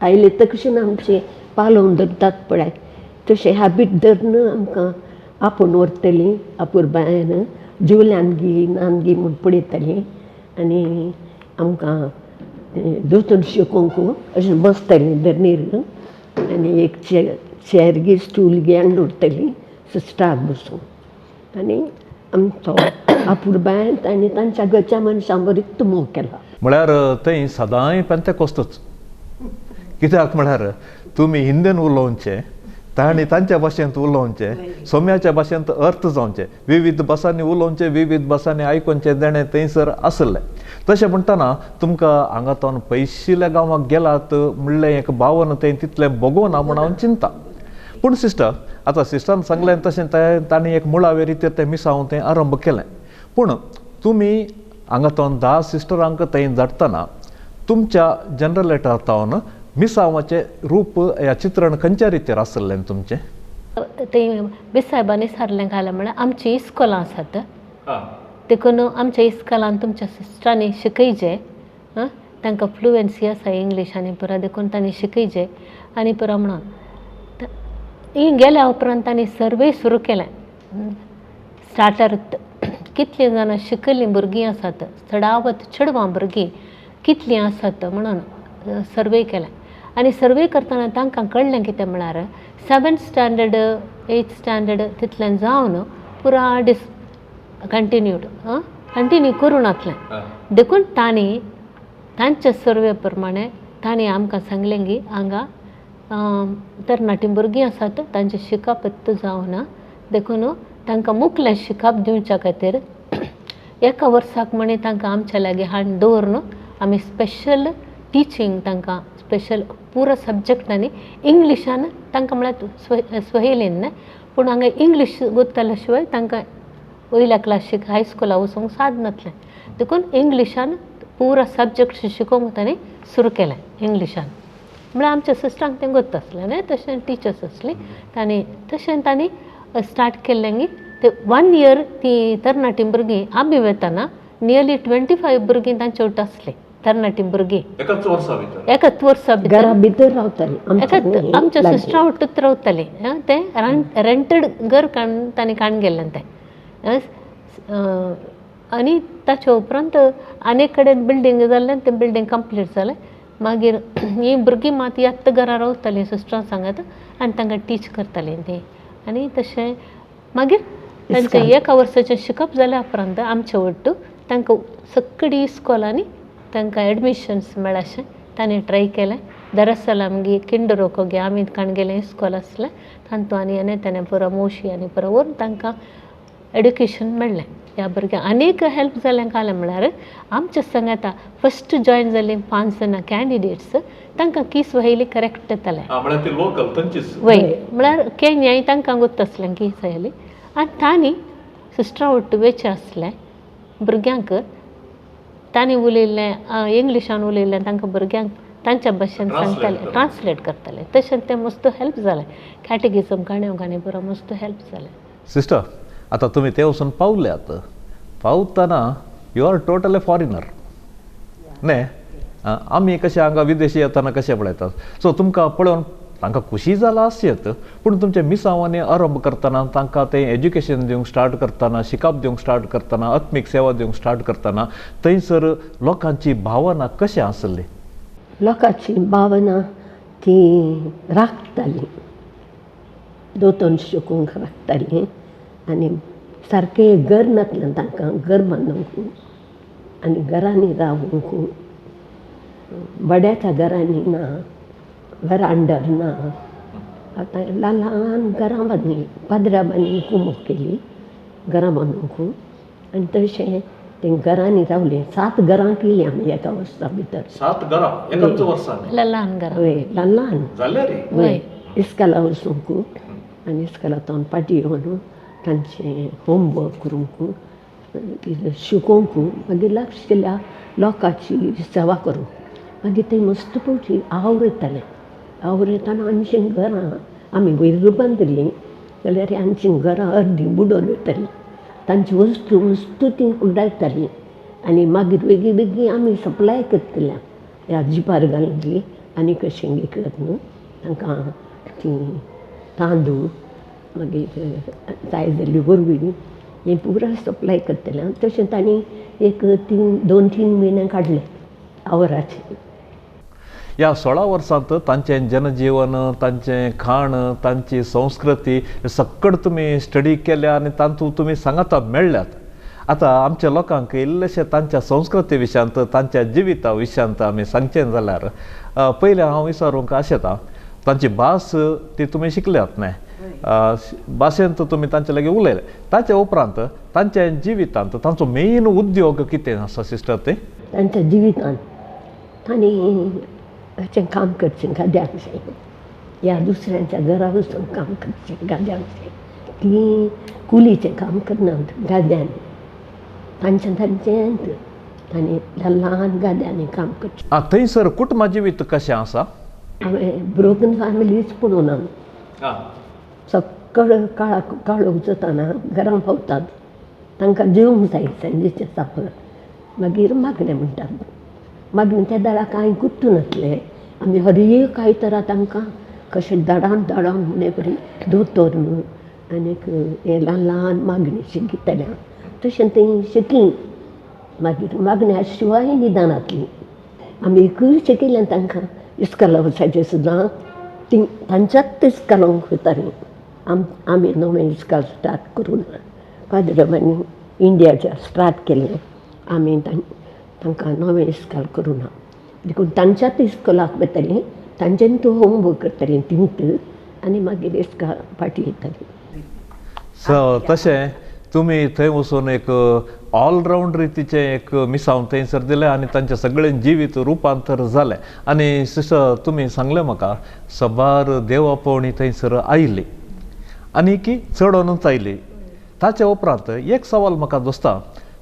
आयले तर कशें आमचें पालोवन धरतात पळय तशें हॅबीट धरून आमकां आपोवन व्हरतलीं अपुरबायेन जेवल्यान गी नान गी म्हूण पळयतलीं आनी आमकां दोतोर शिकोवंक अशें बसतलीं धरणीर आनी एक चेर गी स्टूल गी हाडून दवरतलीं सिस्टराक बसून आनी आमचो अपुरबायेन आनी तांच्या घरच्या मनशां बरीच मोग केला. म्हळ्यार थंय सदांय पेंतेकोस्तच. कित्याक म्हळ्यार तुमी हिंदीन उलोवचें तांणी तांच्या भाशेंत उलोवचें, सोम्याच्या भाशेंत अर्थ जावचें, विविध भासांनी उलोवचें, विविध भासांनी आयकोवचें देणें थंयसर आसलें. तशें म्हणटना तुमकां हांगा तावन पयशिल्ल्या गांवाक गेलात म्हणलें एक भावन थंय तितलें भोगोना म्हूण हांव चिंता. पूण सिस्टर आतां सिस्टरान सांगलें तशें तांणी एक मुळावे रितीर तें मिसांव तें आरंभ केलें. पूण तुमी हांगा तावन 10 सिस्टरांक थंय धाडटना तुमच्या जनरलेटर तावन मिसांवाचें रूप या चित्रण खंयच्या रितीर आसलें तुमचें? थंय बिसायबांनी सारलें घालें म्हळ्यार आमचीं इस्कोलां आसात देखून आमच्या इस्कोलान तुमच्या सिस्टरांनी शिकयचें. तांकां फ्लुएन्सी आसा इंग्लीश आनी पुरा देखून तांणी शिकयचें आनी पुरो म्हणून ही गेल्या उपरांत तांणी सर्वे सुरू केलें. स्टार्टर कितलीं जाणां शिकयल्लीं भुरगीं आसात, चडावत चेडवां भुरगीं कितलीं आसात म्हणून सर्वे केलें. आनी सर्वे करतना तांकां कळ्ळें कितें म्हळ्यार 7th standard 8th standard तितलें जावन पुरा डिस कंटिन्यूड कंटिन्यू करूं नासलें. देखून तांणी तांच्या सर्वे प्रमाणे तांणी आमकां सांगलें की हांगा तरणाटीं भुरगीं आसात तांचें शिकप जावना देखून तांकां मुकलें शिकप दिवच्या खातीर एका वर्साक म्हणे तांकां आमच्या लागीं हाडून दवरून आमी स्पेशल टिचींग तांकां स्पेशल पुरो सब्जॅक्ट आनी इंग्लिशान तांकां म्हळ्यार स्वहेलीन न्हय पूण हांगा इंग्लीश गोत्ताल्या शिवाय तांकां वयल्या क्लासीक हायस्कुला वचूंक साद नासलें देखून इंग्लिशान पुरो सब्जॅक्ट शिकोवंक तांणी सुरू केलें इंग्लिशान. म्हळ्यार आमच्या सिस्टरांक तें गोत्त आसलें न्हय तशें टिचर्स आसली तांणी तशें तांणी स्टार्ट केल्लें की ते 1 इयर ती तरणाटी भुरगीं आमी वेताना नियरली 25 भुरगीं तांचे वट आसलीं तरणाटी भुरगीं एकाच वर्सा भितर एकाच वर्सा भितर घरा भितर रावतालीं एकाच आमच्या सिस्टरां वटूच रावतालीं. तें रेंटेड घर काडून तांणी काडून गेल्लें तें आनी ताच्या उपरांत आनी कडेन बिल्डींग जाल्लें तें बिल्डींग कंप्लीट जालें. मागीर हीं भुरगीं मात यात्त घरा रावतालीं सिस्टरां सांगात आनी तांकां टीच करतालीं तीं. आनी तशें मागीर तांचें एका वर्साचें शिकप जाल्या उपरांत आमचे वट्टू तांकां सगळी इस्कॉलांनी तांकां एडमिशन्स मेळाशें तांणी ट्राय केलें. दरअसल आमगे किंडरोको गे आमी काणगेलें इस्कॉल आसलें तांतू आनी आनी ताणें पुरो मोशी आनी पुरो व्हरून तांकां एड्युकेशन मेळ्ळें. ह्या भुरग्यांक आनीक हेल्प जालें कालें म्हळ्यार आमच्या संगाता फस्ट जॉयन जालीं 5 जाणां कॅन्डिडेट्स तांकां की स्वहेली करेक्ट येतालें. वय म्हळ्यार केन्याय तांकां गोत्त आसलें की स्वहेली आनी तांणी सिस्टरां वट्टू वेचें आसलें भुरग्यांक तांणी उलयल्लें इंग्लिशान उलयल्लें तांकां भुरग्यांक तांच्या भाशेन सांगताले ट्रान्सलेट करताले. तशें तें मस्त हेल्प जालें कॅटेगिजम काणयो काणी बरो मस्त हेल्प जालें. सिस्टर आतां तुमी ते वचून पावल्यात पावतना you are total a foreigner न्ही. आमी कशें हांगा विदेशी येतना कशें पळयतात सो तुमकां पळोवन तांकां खुशी जाला आसयेत पूण तुमचे मिसांवांनी आरंभ करतना तांकां तें एज्युकेशन दिवंक स्टार्ट करतना शिकप दिवंक स्टार्ट करतना आत्मीक सेवा दिवंक स्टार्ट करतना थंयसर लोकांची भावना कशें आसली? लोकांची भावना ती राखताली दोतोन शिकूंक राखताली आनी सारकें घर नासलें तांकां घर बांदूंक आनी घरांनी रावूंक भाड्याच्या घरांनी ना वरांडर ना. आतां ल्हान ल्हान घरां बांदलीं पाद्रा बांदली कुमोक केली घरां बांदूंक आनी तशें तें घरांनी रावलीं. 7 घरां केलीं आमी एका वर्सा भितर. 7 घरां एकाच वर्सान? ल्हान घरां वय ल्हान ल्हान जालें रे वय इस्कॉला वचूंक आनी इस्कॉलांतल्यान फाटीं येवन तांचें होमवर्क करूंक शिकोवंक मागीर लागशिल्ल्या लोकांची सेवा करूंक मागीर तें मस्त पळोवची आवड येतालें. आवड येताना आमचीं घरां आमी वयर बांदिल्लीं जाल्यार आमचीं घरां अर्दी बुडोवन वयतालीं तांची वस्तू वस्तू ती उडायतालीं आनी मागीर बेगी बेगीन आमी सप्लाय करतल्या ह्या जिपार घालून आनी कशें करून तांकां तीं तांदूळ मागीर जाय जाल्ली वरवीं हें पुरा सप्लाय करतलें. तशें तांणी एक 2-3 म्हयने काडले आवराचे. ह्या 16 वर्सांत तांचें जनजीवन तांचें खाण तांची संस्कृती सक्कड तुमी स्टडी केल्या आनी तातूंत तुमी सांगाता मेळ्ळ्यात. आतां आमच्या लोकांक इल्लेशें तांच्या संस्कृती विशयांत तांच्या जिविता विशयांत आमी सांगचें जाल्यार पयलें हांव विचारूंक आशेतां तांची भास ती तुमी शिकल्यात न्हय भाशेंत तुमी तांचे लागीं उलयले ताचे उपरांत तांच्या जिवितांत तांचो मेन उद्योग कितें आसा सिस्टर? तें तांच्या जिवितांत तांणी अशें काम करचें गाद्यांचें या दुसऱ्यांच्या घरा वचून काम करचें गाद्यांचें. तीं कुलीचें काम करनात गाद्यांनी तांचें तांचें तांणी ल्हान ल्हान गाद्यांनी काम करचें. थंयसर कुटुंबा जिवीत कशें आसा? हांवें ब्रोकन फॅमिलीच पळोवना. सगळं काळोख जाताना घरां पावतात तांकां जेवंक जाय सांजेचें सापर मागीर मागणें म्हणटात. मागणें त्या दाडा कांय गुत्तू नासलें आमी हर एक आयतारा तांकां कशें दाडान दाडान म्हणे बरी दोतोर आनीक हें ल्हान ल्हान मागणी शिकयतालें तशें तें शिकलीं. मागीर मागण्या शिवाय निदानांतलीं आमी एकूय शिकयलें तांकां इस्कॉला वचाचें सुद्दां तीं तांच्याच इस्कॉलांक वतालीं. आमी नवें इस्कॉल स्टार्ट करूं ना फादरांनी इंडियाच्या स्टार्ट केलें आमी तांकां नवें इस्कॉल करूं ना देखून तांच्याच इस्कॉलाक वतालीं तांच्यान तूं होमवर्क करतालीं तिंत आनी मागीर इस्कॉल फाटीं येतालीं. सो तशें तुमी थंय वचून एक ऑलरावंड रितीचें एक मिसांव थंयसर दिलें आनी तांचें सगळें जिवीत रुपांतर जालें. आनी सिस्टर तुमी सांगलें म्हाका सबार देवा पवणी थंयसर आयली आनी की चडोनूच आयली. ताच्या उपरांत एक सवाल म्हाका दोस्ता,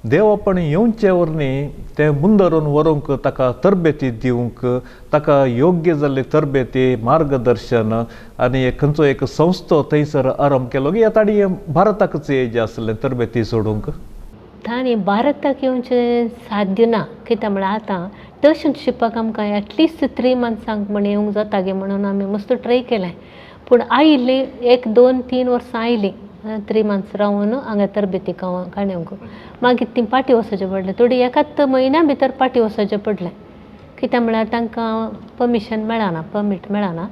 देवापणी येवचे वरवीं तें मुंदरून व्हरूंक ताका तरबेती दिवंक ताका योग्य जाल्ली तरबेती मार्गदर्शन आनी एक खंयचो एक संस्थो थंयसर आरंभ केलो की तांणी भारताकच येयचें आसलें तरबेती सोडूंक? तांणी भारताक येवचें साध्य ना, कित्याक म्हळ्यार आतां ट्युशन शिकपाक आमकां एटलिस्ट 3 मंथ्सांक म्हण येवंक जाता गे म्हणून आमी मस्त ट्राय केलें. पूण आयिल्लीं 1, 2, 3 वर्सां आयलीं 3 मंथ्स रावन हांगा तरबेती काणयेंक, मागीर तीं पाटी वचचें पडलें. थोडी एकाच म्हयन्या भितर पाटी वचचें पडलें, कित्याक म्हळ्यार तांकां परमिशन मेळना, परमीट मेळना,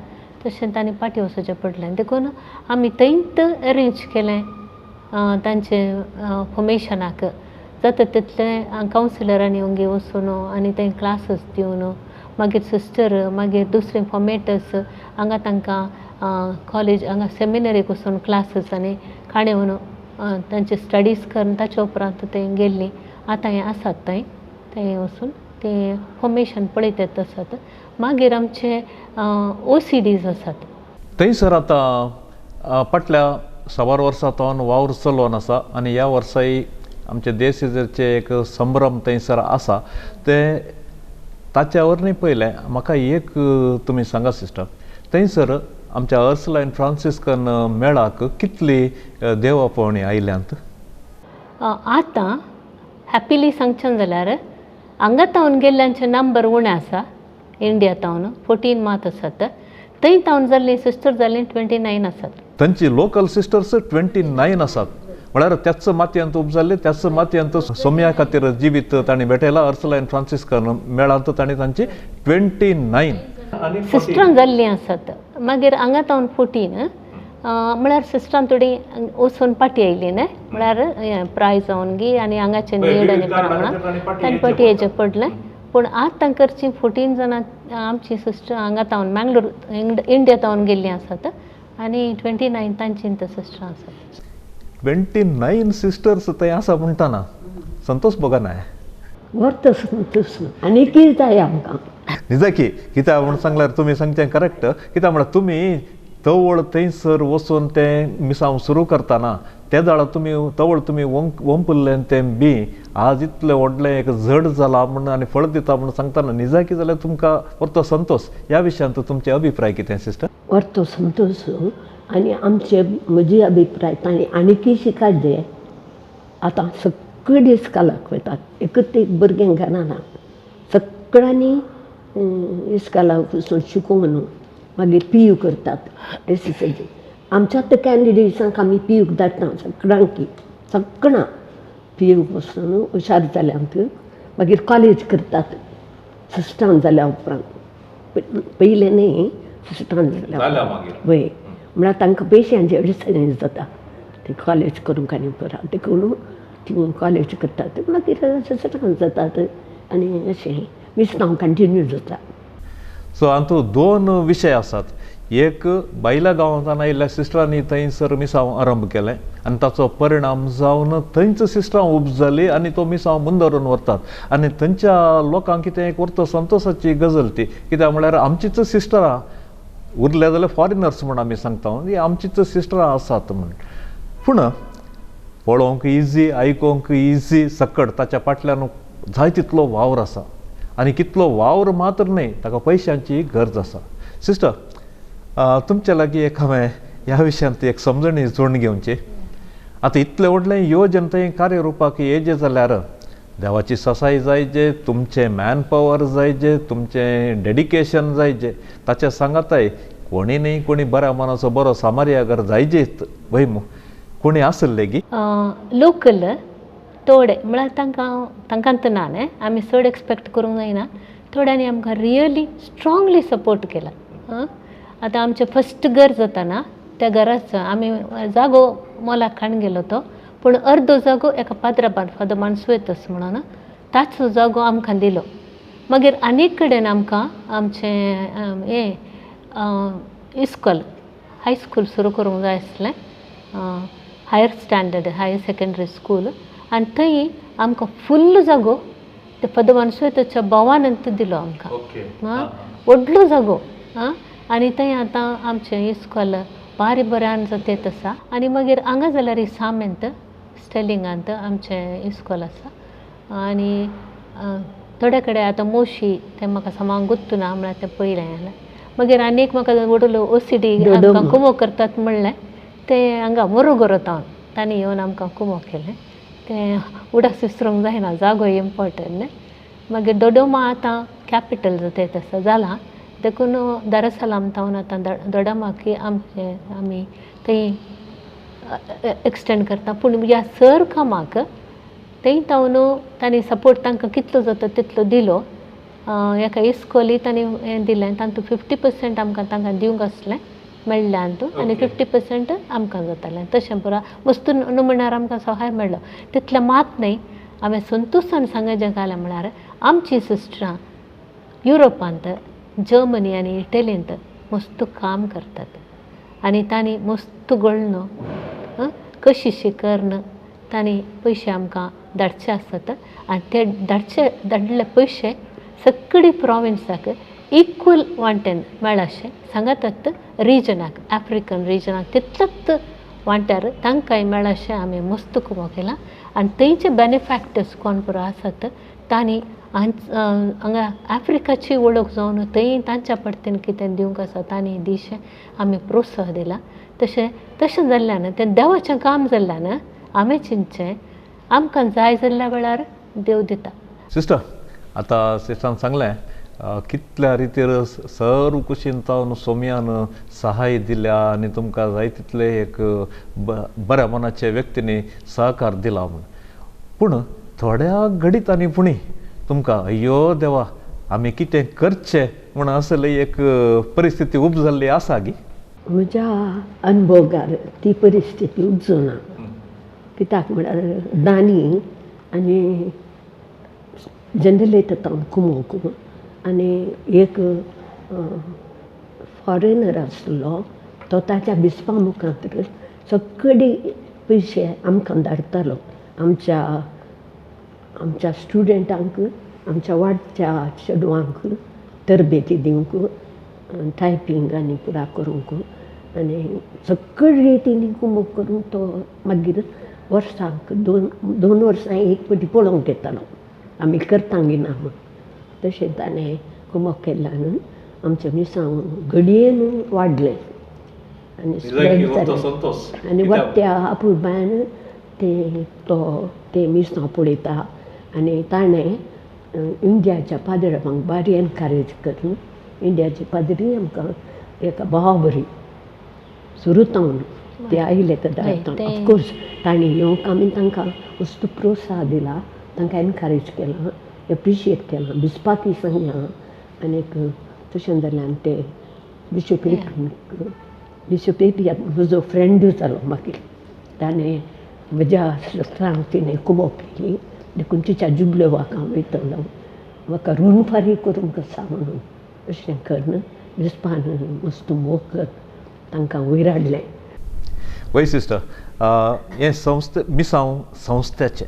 तशें तांणी पाटी वचचें पडलें. देखून आमी थंयच अरेंज केलें तांचें फॉर्मेशनाक जाता तितलें कावन्सिलरांनी येवन वचून आनी थंय क्लासीस दिवन, मागीर सिस्टर, मागीर दुसरे फॉर्मेटर्स हांगा तांकां कॉलेज हांगा सेमिनरीक वचून क्लासीस आनी काणेवन तांचे स्टडीज करून ताच्या उपरांत थंय गेल्लीं. आतां हें आसात थंय थंय वचून तें फॉर्मेशन पळयतात आसात. मागीर आमचे OCDs आसात थंयसर. आतां फाटल्या 125 वर्सां सावन वावर चलोवन आसा आनी ह्या वर्साय आमचे देशाचे एक संभ्रम थंयसर आसा. ते ताच्या वरवीं पयलें म्हाका एक तुमी सांगा सिस्टर, थंयसर आमच्या अर्सलायन फ्रांसिस्कन मेळाक कितली देवा पवणी आयल्यांत? आतां हॅपिली सांगचें जाल्यार हांगा तावन गेल्ल्यांचे नंबर उणें आसा, इंडिया तावन 14 मात आसात, थंय तावन जाल्लीं सिस्टर जाल्लीं 29 आसात. थंयची लोकल सिस्टर्स 29 आसात, म्हळ्यार त्याच मातयेंत उब जाल्ले, त्याच मातयेंत सोम्या खातीर जिवीत तांणी भेटयला. अर्सलायन फ्रांसिस्कन मेळांत तांणी तांची 29 सिस्टरां जाल्लीं आसात. मागीर हांगा तावन 14 म्हळ्यार सिस्टरां थोडीं वचून पाटी आयलीं न्हय, म्हळ्यार प्राय जावन गी आनी हांगाचें नीड आनी प्रमाण तांणी पाटी येवचें पडलें. पूण आतां करचीं 14 जाणां आमची सिस्टर हांगा तावन मँगलोर इंडिया तावन गेल्लीं आसात आनी 29 तांची सिस्टरां आसात. 29 सिस्टर्स थंय आसा म्हणटना संतोष भोगना? वर्त संतोष आनी कितें जाय आमकां निजाकी. कित्याक म्हूण सांगल्यार तुमी सांगचें करेक्ट, कित्याक म्हळ्यार तुमी तवळ थंयसर वचून तें मिसांव सुरू करतना ते जाणां तुमी तवळ तुमी वंपुल्लें तें बी आज इतलें व्हडलें एक झड जालां म्हूण आनी फळ दिता म्हूण सांगतना निजाकी जाल्यार तुमकां वर्तो संतोष. ह्या विशयांत तुमचे अभिप्राय कितें सिस्टर? वर्तो संतोष आनी आमचे म्हजी अभिप्राय तांणी आनीकय शिकायचे. आतां सगळे इस्कालाक वतात, एकूच एक भुरगें घरा ना, सगळ्यांनी इस्कालाक वचून शिकूंक न्हू, मागीर PU करतात. एस.एस.एल.सी. आमच्या त्या कॅन्डिडेट्सांक आमी PUक धाडटा सगळ्यांकी, सगळ्यां PUक वचून हुशार जाल्यांक मागीर कॉलेज करतात सिस्टरां जाल्या उपरांत. पयलें न्ही, सिस्टरां जाल्या वय म्हळ्यार तांकां पयशांची अडचण जाता ते कॉलेज करूंक आनी पुरा, देखून तीं कॉलेज करतात मागीर सिस्टरां जातात आनी अशें मिसांव कंटिन्यू जाता. सो हातूंत 2 विशय आसात. एक बायला गांवांत आयिल्ल्या सिस्टरांनी थंयसर मिसांव आरंभ केलें आनी ताचो परिणाम जावन थंयच सिस्टरां उब जाली आनी तो मिसांव मुंदरून व्हरतात आनी थंयच्या लोकांक कितें एक व्हरतो संतोशाची गजाल ती, कित्याक म्हळ्यार आमचीच सिस्टरां उरल्या जाल्यार फॉरेनर्स म्हूण आमी सांगता, ही आमचीच सिस्टरां आसात म्हूण. पूण पळोवंक इजी, आयकोंक इजी, सकट ताच्या फाटल्यान जाय तितलो वावर आसा आनी कितलो वावर मात्र न्हय, ताका पयशांची गरज आसा. सिस्टर तुमच्या लागीं एक हांवें ह्या विशयांत एक समजणी जोडून घेवची. आतां इतलें व्हडलें योजन थंय कार्यरुपाक येयचें जाल्यार देवाची ससाय जायजे, तुमचें मॅन पावर जायजे, तुमचें डेडिकेशन जायजे, ताच्या सांगाताय कोणी न्ही कोणी बऱ्या मनाचो बरो सामार्यागर जायजेच वय मू कोणी आसले गी लोकल थोडे म्हळ्यार तांकां तांकां तर ना न्ही, आमी चड एक्सपेक्ट करूंक जायना. थोड्यांनी आमकां रियली स्ट्रांगली सपोर्ट केला. आतां आमचें फस्ट घर जाताना त्या घराचो आमी जागो मोलाक खाण गेलो तो, पूण अर्दो जागो एका पाद्राबान फादर मानसुएतस म्हणून ताचो जागो आमकां दिलो. मागीर आनीक कडेन आमकां आमचें हें इस्कॉल हायस्कूल सुरू करूंक जाय आसलें, Higher standard higher secondary school आनी थंय आमकां फुल्ल जागो ते फादर मानसुएतोच्या भावान दिलो आमकां. आं, व्हडलो जागो. आं, आनी थंय आतां आमचें इस्कोल बारी बऱ्यान जातेत आसा. आनी मागीर हांगा जाल्यार सामेंत स्टेलिंगांत आमचें इस्कोल आसा. आनी थोडे कडेन आतां मोशी तें म्हाका सामक गुत्तू ना म्हळ्यार तें पयलें जाल्यार. मागीर आनी एक म्हाका व्हडलो ओसीडी आमकां कुमो करतात म्हणलें तें हांगा मोरोगोरो तावन तांणी येवन आमकां कुमो केलें. तें उडास विसरूंक जायना, जागो इम्पोर्टंट न्ही. मागीर दोडोमा आतां कॅपिटल जाता आसा जालां, देखून दारसलाम तावन आतां दोडामाकी आमचें आमी थंय एक्सटेंड करता. पूण ह्या सर कामाक थंय तावन तांणी सपोर्ट तांकां कितलो जाता तितलो दिलो. एका इस्कोली तांणी हें दिलें, तातूंत 50% आमकां तांकां दिवंक आसलें मेळ्ळें हातूंत आनी 50% आमकां जातालें. तशें पुरो वस्तू न्हू म्हणल्यार आमकां सहाय मेळ्ळो. तितलें मात न्हय, हांवें संतोशान सांगचें घालें म्हळ्यार आमची सिस्टरां युरोपांत जर्मनी आनी इटलींत मस्त काम करतात आनी तांणी मस्त गळ्ळो कशिशी करून तांणी पयशे आमकां धाडचे आसतात आनी ते धाडचे धाडले पयशे सगळी प्रोविन्साक इक्वल वांट्यान मेळाशें सांगतात. रिजनाक आफ्रिकन रिजनाक तितलोच वांट्यार तांकांय मेळाशें आमी मस्त कुमो केलां. आनी थंयचे बेनिफॅक्टर्स कोण पुरो आसात तांणी हांगा आफ्रिकाची वळख जावन थंय तांच्या पडतीन कितें दिवंक आसा तांणी दिशें आमी प्रोत्साह दिला. तशें तशें जाल्ल्यान तें देवाचें काम जाल्ल्यान आमी चिंतचें आमकां जाय जाल्ल्या वेळार देव दिता. सिस्टर, आतां सिस्टरान सांगलें कितल्या रितीर सर्व कुशीन जावन सोम्यान सहाय दिल्या आनी तुमकां जाय तितले एक बऱ्या मनाच्या व्यक्तींनी सहकार दिला म्हूण. पूण थोड्या घडितांनी पुणी तुमकां अय्यो देवा आमी कितें करचें म्हूण असली एक परिस्थिती उब जाल्ली आसा गी? म्हज्या अनुभोगार ती परिस्थिती उपजना. कित्याक म्हळ्यार दानी आनी जनरेटर तावन कुमोक आनी एक फॉरेनर आसलो तो ताच्या बिस्पा मुखार सगळे पयशे आमकां धाडटालो. आमच्या आमच्या स्टुडंटांक आमच्या वाडच्या चेडवांक तरबेती दिवंक टायपींग आनी पुरा करूंक आनी सगळे रितींनी कुमोक करूंक तो मागीर वर्साक दोन दोन वर्सां एक फावटी पळोवंक येतालो आमी करता गी ना म्हूण. तशें ताणें कुमोक केल्ल्यान आमचें मिसांव घडयेन वाडलें आनी स्प्रेड जालें. आनी वट्ट्या आपुरबायान ते तो ते मिसांव पळयता आनी ताणें इंडियाच्या पाद्रांक बारी एनकरेज करून इंडियाची पाद्री आमकां एका भावा बरी सुरू तावन ते आयले तर ऑफकोर्स तांणी येवंक आमी तांकां वस्तू प्रोत्साह दिला, तांकां एनकरेज केलां, एप्रिशिएट केलां, बिस्पाकूय सांगलां. आनीक तशें जाल्यान ते बिशप बिशप म्हजो फ्रेंडूय जालो मागीर. ताणें म्हज्या सत्रांक तिणें कुमोक केली देखून तिच्या जुबलेवाक हांव वयतलो म्हाका ऋण फारीक करूंक आसा म्हणून अशें करून बिस्पान मस्त मोग कर तांकां वयर हाडलें. वय सिस्टर, हें संस्थे मिसांव संस्थेचें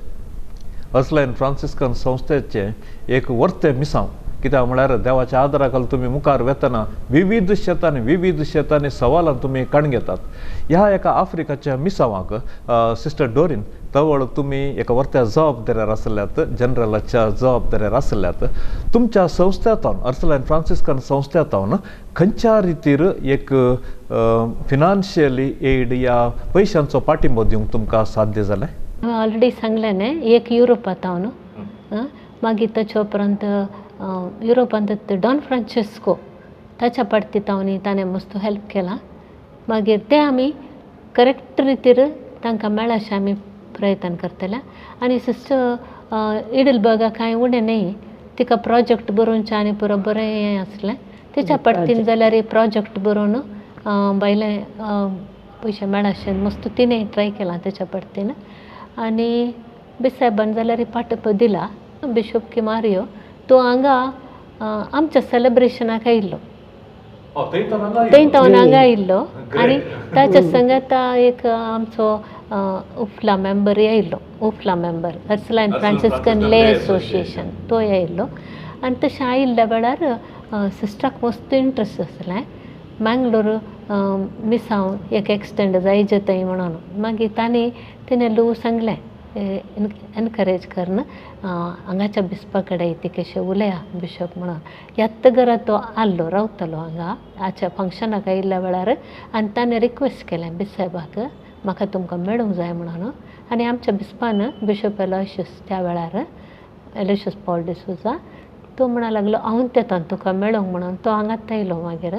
अर्सलायन फ्रांसिस्कन संस्थेचें एक वर्तें मिसांव. कित्याक म्हळ्यार देवाच्या आदारा खाला तुमी मुखार वेतना विविध शेतांनी विविध शेतांनी सवालां तुमी काण घेतात. ह्या एका आफ्रिकाच्या मिसांवाक सिस्टर डोरीन तवळ तुमी एका वर्त्या जबाबदाऱ्यार आसल्यात, जनरलाच्या जबाबदाऱ्यार आसल्यात, तुमच्या संस्थेंतावन अर्सलायन फ्रांसिस्कन संस्थेंतावन खंयच्या रितीर एक फिनान्शियली एड या पयशांचो पाठिंबो दिवंक तुमकां साध्य जालें? हांवें ऑलरेडी सांगलें न्ही, एक युरोपांत हांव, मागीर ताच्या उपरांत युरोपांत डॉन फ्रांसिस्को ताच्या पार्टी ताणें मस्त हेल्प केलां. मागीर तें आमी करेक्ट रितीर तांकां मेळाशें आमी प्रयत्न करतले. आनी सिस्टर इडलबर्गा कांय उणें न्ही, तिका प्रोजेक्ट बरोवचें आनी पुरो बरें हें आसलें तिच्या पार्टीन जाल्यार प्रोजेक्ट बरोवन भायले पयशे मेळाशें मस्त तिणें ट्राय केलां तेच्या पार्टीन. आनी बिसायबान जाल्यार पाठप दिला. बिशप किमारियो तो हांगा आमच्या सेलेब्रेशनाक आयिल्लो, थंय तावन हांगा आयिल्लो आनी ताच्या संगात एक आमचो उफला मेंबर येयलो, उफला member Ursuline Franciscan lay association तो येयलो. आनी तशें आयिल्ल्या वेळार सिस्टराक मस्त इंट्रस्ट आसलें मँगलोर मिसांव एक एक्सटेंड जायजे थंय म्हणून. मागीर तांणी तिणें ल्हवू सांगलें एनकरेज करून हांगाच्या बिस्पा कडेन ती कशें उलया बिशप म्हणून. ह्याच घरा तो आसलो रावतालो हांगा आच्या फंक्शनाक आयिल्ल्या वेळार आनी ताणें रिक्वेस्ट केलें बिसायबाक म्हाका तुमकां मेळूंक जाय म्हणून. आनी आमच्या बिस्पान बिशप एलोयशियस त्या वेळार एलोयशियस पॉल डिसोजा तो म्हणा लागलो हांव येता तुका मेळूंक म्हणून. तो हांगाच आयलो. मागीर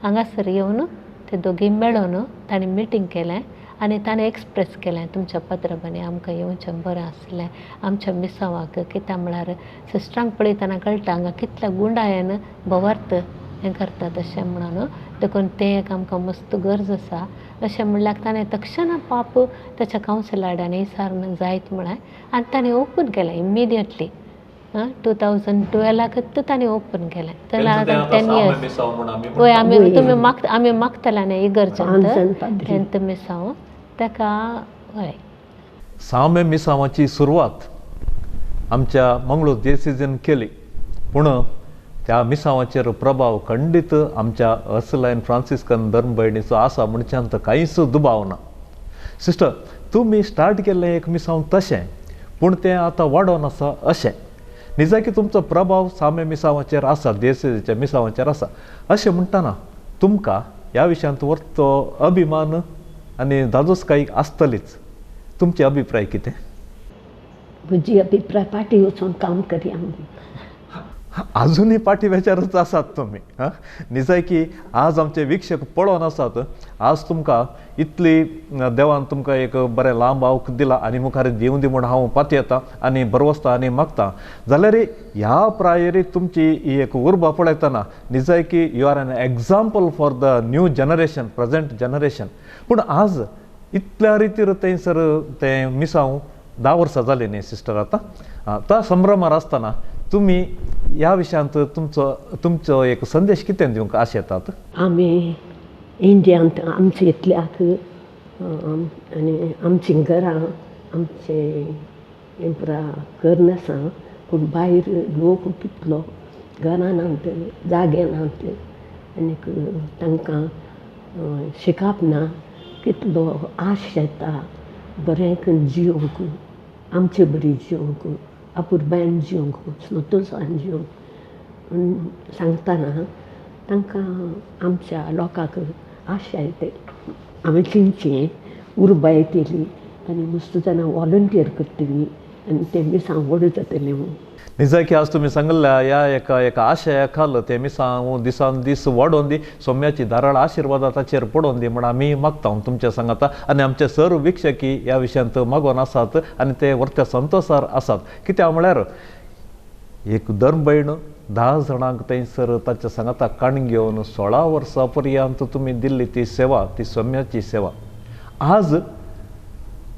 हांगासर येवन ते दोगी मेळून तांणी मिटींग केलें आनी ताणें एक्सप्रेस केलें तुमच्या पत्राबांनी आमकां येवचें बरें आसलें आमच्या मिसांवाक, कित्याक म्हळ्यार सिस्टरांक पळयतना कळटा हांगा कितल्या गुंडायन भवार्थ हें करतात अशें म्हणून, देखून तें एक आमकां मस्त गरज आसा अशें म्हणल्यार ताणें तक्षणा पाप ताच्या कावन्सिलाडांनी विचारून जायत म्हळें आनी ताणें ओपन केलें इमिडिएटली. 2012 ताणें ओपन केलें. 10 years वय आमी तुमी मागता आमी मागतले न्ही इगर्जांत 10th मिसांव ताका. हय, सामे मिसांवाची सुरवात आमच्या मंगळूर डिओसिजीन केली, पूण त्या मिसांवाचेर प्रभाव खंडीत आमच्या अर्सलायन फ्रांसिस्कन धर्म भयणीचो आसा म्हणच्यान कांयच दुबाव ना. सिस्टर, तुमी स्टार्ट केल्लें एक मिसांव तशें, पूण तें आतां वाडोवन आसा अशें. निजाकी तुमचो प्रभाव सामे मिसांवाचेर आसा, डिओसिजीच्या मिसांवाचेर आसा अशें म्हणटना तुमकां ह्या विशयांत व्हरतो अभिमान आनी धादोसकाय आसतलीच. तुमचे अभिप्राय कितें? म्हजी अभिप्राय पाटी वचून काम करया. आजुनूय पाटी वेचारच आसात तुमी. हां, निजायकी आज आमचे वीक्षक पळोवन आसात, आज तुमकां इतली देवान तुमकां एक बरें लांब आवक दिला आनी मुखार दिवं दी म्हूण हांव पातयेता आनी भरवसता आनी मागता. जाल्यार ह्या प्रायरी तुमची ही एक उर्बा पळयतना निजायकी you are an example for the new generation, present generation. पूण आज इतल्या रितीर थंयसर तें मिसांव 10 वर्सां जालीं न्ही सिस्टर आतां, त्या संभ्रमार आसतना तुमी ह्या विशयांत तुमचो तुमचो एक संदेश कितें दिवंक आशेतात? आमी इंडियांत आमचे इतल्याक आनी आमचीं घरां आमचें हें पुरा करून आसा, पूण भायर लोक कितलो घरां नात, जागे नात आनीक तांकां शिकप ना, कितलो आश येता बरें करून जिवंक, आमचे बरी जिवंक, अपुरबायन जिवंक, संतोशान जिवंक सांगतना तांकां आमच्या लोकांक आशा येतली, आमी तेंची उर्बा येतली आनी मस्त जाणां वॉलंटियर करतली आनी तें मिसांव व्हड जातलें म्हणून. निजाकी आज तुमी सांगिल्ल्या ह्या एका एका आशया खाल तें मिसांव दिसान दीस वाडोवन दी, सोम्याची धाराळ आशिर्वादा ताचेर पडोवन दी म्हण आमी मागता तुमच्या सांगाता आनी आमचे सर्व वीक्षकी ह्या विशयांत मागोवन आसात आनी ते व्हरत्या संतोसार आसात. कित्याक म्हळ्यार एक धर्म भयण 10 जाणांक थंयसर ताच्या सांगाता काण घेवन 16 वर्सां पर्यंत तुमी दिल्ली ती सेवा, ती सोम्याची सेवा, आज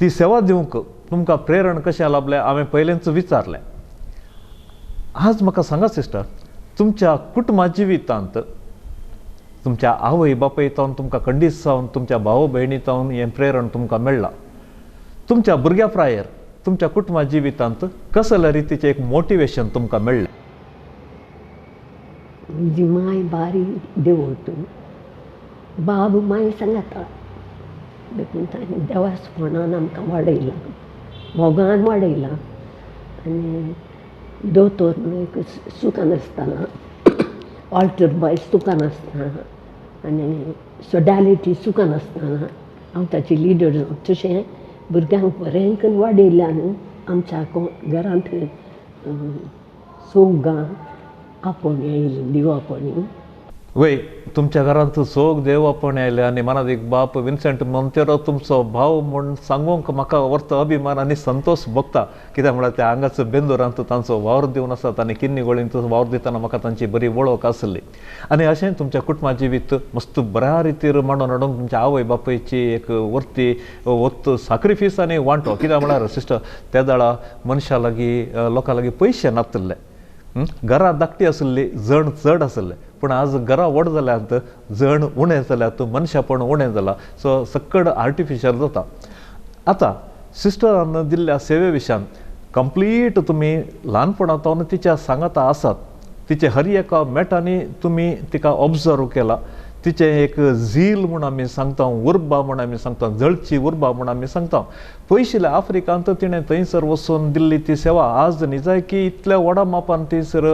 ती सेवा दिवंक तुमकां प्रेरण कशें लाभलें हांवें पयलेंच विचारलें. आज म्हाका सांगा सिस्टर, तुमच्या कुटुंबा जिवितांत तुमच्या आवय बापाय जावन तुमकां खंडीत जावन तुमच्या भाव भयणी जावन हें प्रेरण तुमकां मेळ्ळां, तुमच्या भुरग्या प्रायेर तुमच्या कुटुंबा जिवितांत कसल्या रितीचें एक मोटिवेशन तुमकां मेळ्ळें? म्हजी माय बारी देवोत, बाब माय सांगाता, देखून तांणी देवासपणान आमकां वाडयलां, मोगान वाडयलां आनी दोतोर एक सुखान आसतना, ऑल्टर बॉय सुखान आसतना आनी सोडालिटी सुखान आसतना हांव ताची लिडर जावन तशें भुरग्यांक बरें करून वाडयल्यान आमच्या घरांत सोगां आपोवणी आयली, देव आपोवणी. वय, तुमच्या घरांत सोग देव आपोवणी आयले आनी मनादीक बाप विन्सेंट मोंतेरो तुमचो भाव म्हूण सांगूंक म्हाका व्हरतो अभिमान आनी संतोश भोगता. कित्याक म्हळ्यार त्या हांगाच बेंदुरांत तांचो वावर दिवन आसात आनी किन्नी गोळींत वावर दितना म्हाका तांची बरी वळख आसली. आनी अशें तुमच्या कुटुंबा जिवीत मस्त बऱ्या रितीर मांडून हाडूंक तुमच्या आवय बापायची एक व्हरती वत साक्रिफीस आनी वांटो. कित्याक म्हळ्यार सिस्टर त्या वेळा मनशा लागीं लोकां लागीं पयशे नासले, घरां धाकटी आसली, जण चड आसले, पूण आज घरां व्हड जाल्यात, जण उणें जाल्यात, मनशापण उणें जालां, सो सक्कड आर्टिफिशियल जाता. आतां सिस्टरान दिल्ल्या सेवे विशयान कंप्लीट तुमी ल्हानपणांत तिच्या सांगाता आसात, तिचे हर एका मेटांनी तुमी तिका ऑब्जर्व केला, तिचें एक झील म्हूण आमी सांगता, उर्बा म्हूण आमी सांगता, जळची उर्बा म्हूण आमी सांगता. पयशिल्ल्या आफ्रिकांत तिणें थंयसर वचून दिल्ली ती सेवा आज निजायकी इतल्या व्हडा मापान थंयसर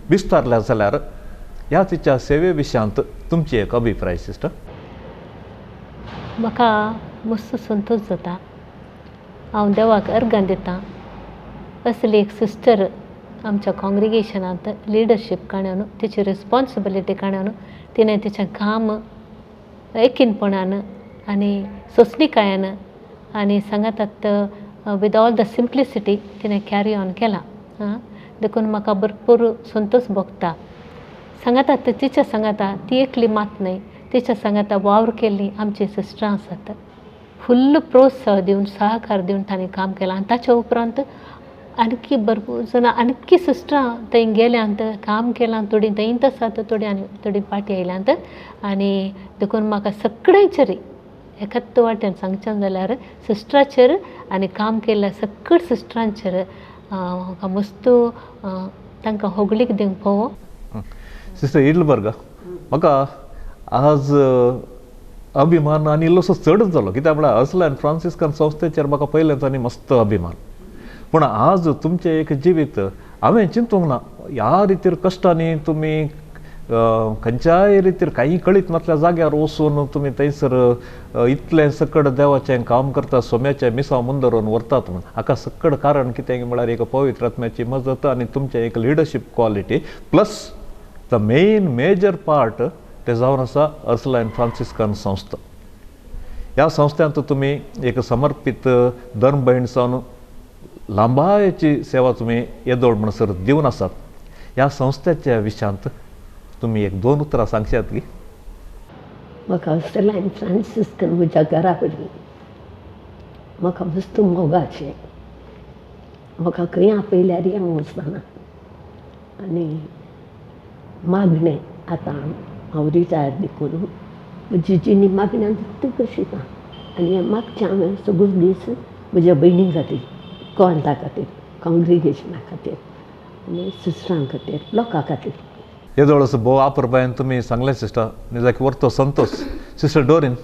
विस्तारल्या जाल्यार ह्या तिच्या सेवे विशयांत तुमची एक अभिप्राय सिस्टर. म्हाका मस्त संतोश जाता, हांव देवाक अर्गां दितां असली एक सिस्टर आमच्या काँग्रिगेशनांत लिडरशीप काणून तिची रिस्पोन्सिबिलिटी काणून तिणें तिचें काम एकीनपणान आनी सोंसणीकायेन आनी सांगातात विथ ऑल the simplicity तिणें कॅरी ऑन केलां. देखून म्हाका भरपूर संतोश भोगता. सांगातात तिच्या सांगाता ती एकली मात न्हय, तिच्या सांगाता वावर केल्ली आमची सिस्टरां आसात. फुल्ल प्रोत्साह दिवन सहकार दिवन तांणी काम केलां आनी ताच्या उपरांत आणखी भरपूर जाणां आणखी सिस्टरां थंय गेल्यांत, काम केलां, थोडीं थंयच आसात, थोडीं आनी थोडीं फाटीं आयल्यांत. आनी देखून म्हाका सगळ्यांचेर एकाच वाट्यान सांगचें जाल्यार सिस्टराचेर आनी काम केल्ल्या सगळ्या सिस्टरांचेर म्हाका मस्त तांकां होगळीक दिवंक फावो. सिस्टर इडलबर्ग, म्हाका आज अभिमान आनी इल्लोसो चडच जालो, कित्याक म्हळ्यार अर्सुलायन फ्रांसिस्कन संस्थेचेर म्हाका पयलेंच आनी मस्त अभिमान. पूण आज तुमचें एक जिवीत हांवें चिंतूंक ना ह्या रितीर कश्टांनी तुमी खंयच्याय रितीर कांय कळीत नासल्या जाग्यार वचून तुमी थंयसर इतलें सकड देवाचें काम करता, सोम्याचें मिसांव मुंदरून व्हरतात म्हूण. हाका सकड कारण कितें म्हळ्यार एक पवित्र आत्म्याची मजत आनी तुमचें एक leadership quality plus the main major part तें जावन आसा अर्सुलायन फ्रांसिस्कन संस्था. ह्या संस्थांत तुमी एक समर्पीत धर्म भयण जावन लांबायेची सेवा तुमी येदोळ म्हणसर दिवन आसात. ह्या संस्थेच्या विशयांत तुमी एक दोन उतरां सांगशात की? म्हाका अर्सुलायन फ्रांसिस्कन म्हज्या घरा कडेन म्हाका मस्त मोगाचें, म्हाका खंय आपयल्यार हांव वचना. आनी मागणें आतां हांव रिटायर देखून म्हजी जिणी मागण्यान फक्त कशी ना. आनी हें मागचें हांवें सगळो दीस म्हज्या भयणी खातीर, कॉन्ता खातीर, काँग्रिगेशना खातीर आनी सिस्टरां खातीर, लोकां खातीर. येदोळ असो भोव आपुरबायेन तुमी सांगलें सिस्टर, निजाकी वर्तो संतोश. सिस्टर डोरीन,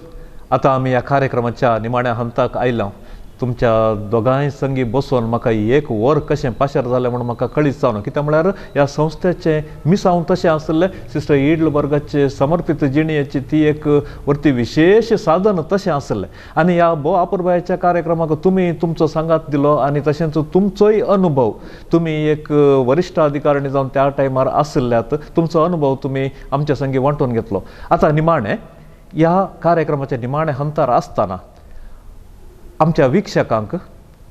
आतां आमी ह्या कार्यक्रमाच्या निमाण्या हंताक आयल्या. तुमच्या दोगांय संगी बसून म्हाका एक वर कशें पाशार जालें म्हूण म्हाका कळीत जावना, कित्याक म्हळ्यार ह्या संस्थेचें मिसांव तशें आसलें, सिस्टर इडलबर्गाचे समर्पीत जिणेची ती एक वरती विशेश साधन तशें आसलें. आनी ह्या भोव आपुरबायेच्या कार्यक्रमाक तुमी तुमचो सांगात दिलो आनी तशेंच तुमचोय अनुभव, तुमी एक वरिश्ठ अधिकारिणी जावन त्या टायमार आशिल्ल्यात, तुमचो अनुभव तुमी आमच्या संगी वांटून घेतलो. आतां निमाणें ह्या कार्यक्रमाच्या निमाणें हंतार आसतना आमच्या वीक्षकांक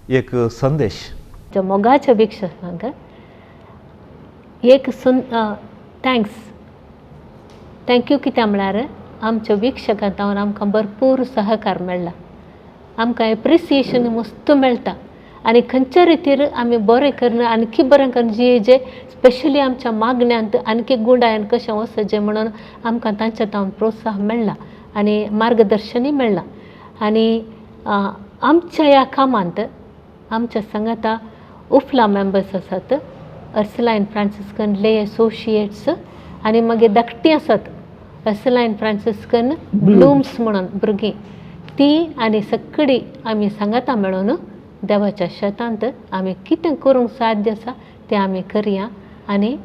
एक संदेश. मोगाच्या वीक्षकांक एक thanks, thank you. कित्याक म्हळ्यार आमच्या वीक्षकां तावन आमकां भरपूर सहकार मेळ्ळा, आमकां एप्रिसिएशन मस्त मेळटा आनी खंयच्या रितीर आमी बरें करून आणखी बरें करून जी जे स्पेशली आमच्या मागण्यांत आणखी गुंडायन कशें वचचें म्हणून आमकां तांच्या तावन प्रोत्साहन मेळ्ळा आनी मार्गदर्शनूय मेळ्ळां. आनी आमच्या ह्या कामांत आमच्या सांगाता उफला मेंबर्स आसात, अर्सुलायन फ्रांसिस्कन ले एसोशिएट्स आनी मागीर धाकटीं आसात अर्सुलायन फ्रांसिस्कन ब्लूम्स म्हणून भुरगीं, ती आनी सगळीं आमी सांगाता मेळून देवाच्या शेतांत आमी कितें करूंक साध्य आसा तें आमी करया आनी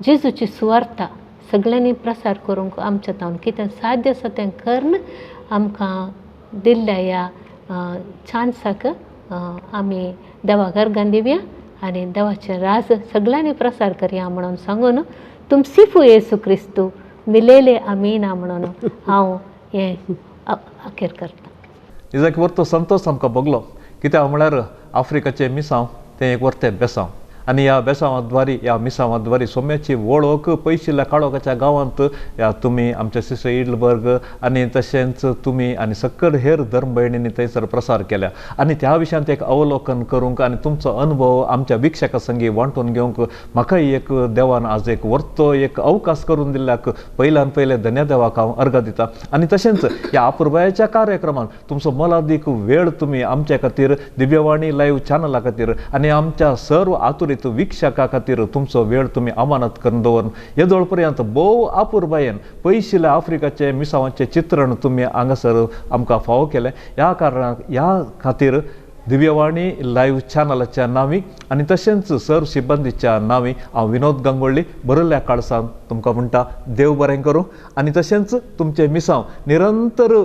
जेजूची सुवार्ता सगळ्यांनी प्रसार करूंक आमच्या तावन कितें साध्य आसा तें करून आमकां दिल्ल्या ह्या चान्साक आमी देवाक अर्गां दिवया आनी देवाचें राज सगळ्यांनी प्रसार करया म्हणून सांगून तुमसिफू येसू क्रिस्तू मिलेले आमीना म्हणून हांव हें अखेर करता. इजाक वर्तो संतोश आमकां भोगलो, कित्याक म्हळ्यार आफ्रिकाचें मिसांव तें एक वर्तें बेसांव. आनी ह्या बेसांवाद्वारी ह्या मिसांवाद्वारी सोम्याची वळख पयशिल्ल्या काळोखाच्या गांवांत ह्या तुमी आमच्या सिस्टर इडलबर्ग आनी तशेंच तुमी आनी सकल हेर धर्म भयणींनी थंयसर प्रसार केल्या आनी त्या विशयांत एक अवलोकन करूंक आनी तुमचो अनुभव आमच्या वीक्षका संगी वांटून घेवंक म्हाकाय एक देवान आज एक वर्तो एक अवकाश करून दिल्ल्याक पयल्यान पयले धन्य देवाक हांव अर्घ दिता. आनी तशेंच ह्या अपुरबायेच्या कार्यक्रमांत तुमचो मोलादीक वेळ तुमी आमच्या खातीर दिव्यवाणी लायव्ह चॅनला खातीर आनी आमच्या सर्व आतुरीत वीक्षका खातीर तुमचो वेळ तुमी अमानत करून दवरून येदोळ पर्यंत भोव अपुरबायेन पयशिल्ल्या आफ्रिकाचे मिसावांचें चित्रण तुमी हांगासर आमकां फावो केलें. ह्या कारणाक ह्या खातीर दिव्यवाणी लायव्ह चॅनलाच्या नांवी आनी तशेंच सर्व सिब्बंदीच्या नांवी हांव विनोद गंगोळ्ळी बरयल्ल्या काळसान तुमकां म्हणटा देव बरें करूं आनी तशेंच तुमचें मिसांव निरंतर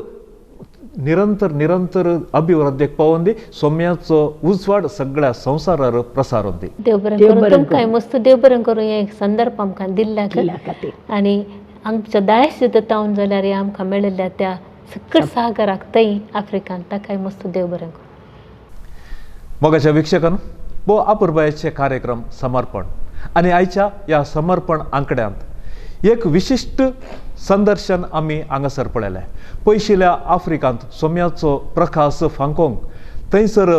निरंतर निरंतर अभिवृद्धीक पावोवन दी, सोम्याचो उजवाड सगळ्या संवसारार प्रसारोवन दी. देव बरें करूं तुमकां, मस्त देव बरें करूं हें संदर्भ आमकां दिल्ल्या खातीर आनी आमच्या दायज तावन जाल्यार आमकां मेळिल्ल्या त्या सकट सागराक थंय आफ्रिकान ताकाय मस्त देव बरें करूं. मोगाच्या वीक्षकान भोव अपुरबायेचे कार्यक्रम समर्पण आनी आयच्या ह्या समर्पण आंकड्यांत एक विशिश्ट संदर्शन आमी हांगासर पळयलें. पयशिल्ल्या आफ्रिकांत सोम्याचो प्रकाश फांकोंक थंयसर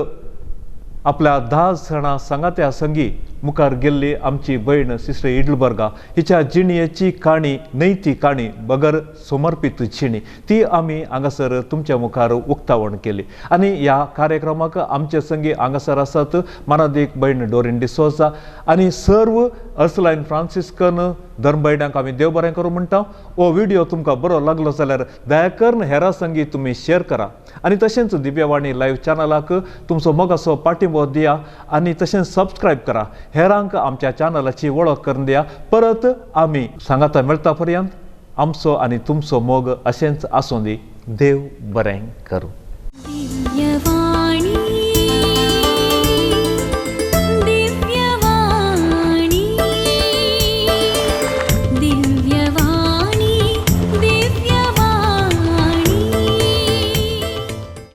आपल्या 10 जाणां सांगात्या संगी मुखार गेल्ली आमची भयण सिस्टर इडलबर्गा हिच्या जिणेची काणी न्हय ती काणी बगर समर्पीत जिणी ती आमी हांगासर तुमच्या मुखार उक्तावण केली. आनी ह्या कार्यक्रमाक आमचे संगी हांगासर आसात मानादीक भयण डोरीन डिसोजा आनी सर्व अर्सलायन फ्रांसिस्कन धर्म भयणांक आमी देव बरें करूं म्हणटा. हो व्हिडियो तुमकां बरो लागलो जाल्यार दया करून हेरा संगी तुमी शेअर करा आनी तशेंच दिव्यवाणी लायव्ह चॅनलाक तुमचो मोगाचो पाठिंबो दिया आनी तशेंच सबस्क्रायब करा, हेरांक आमच्या चॅनलाची वळख करून दिया. परत आमी सांगाता मेळटा पर्यंत आमचो आनी तुमचो मोग अशेंच आसूं दी. देव बरें करूं.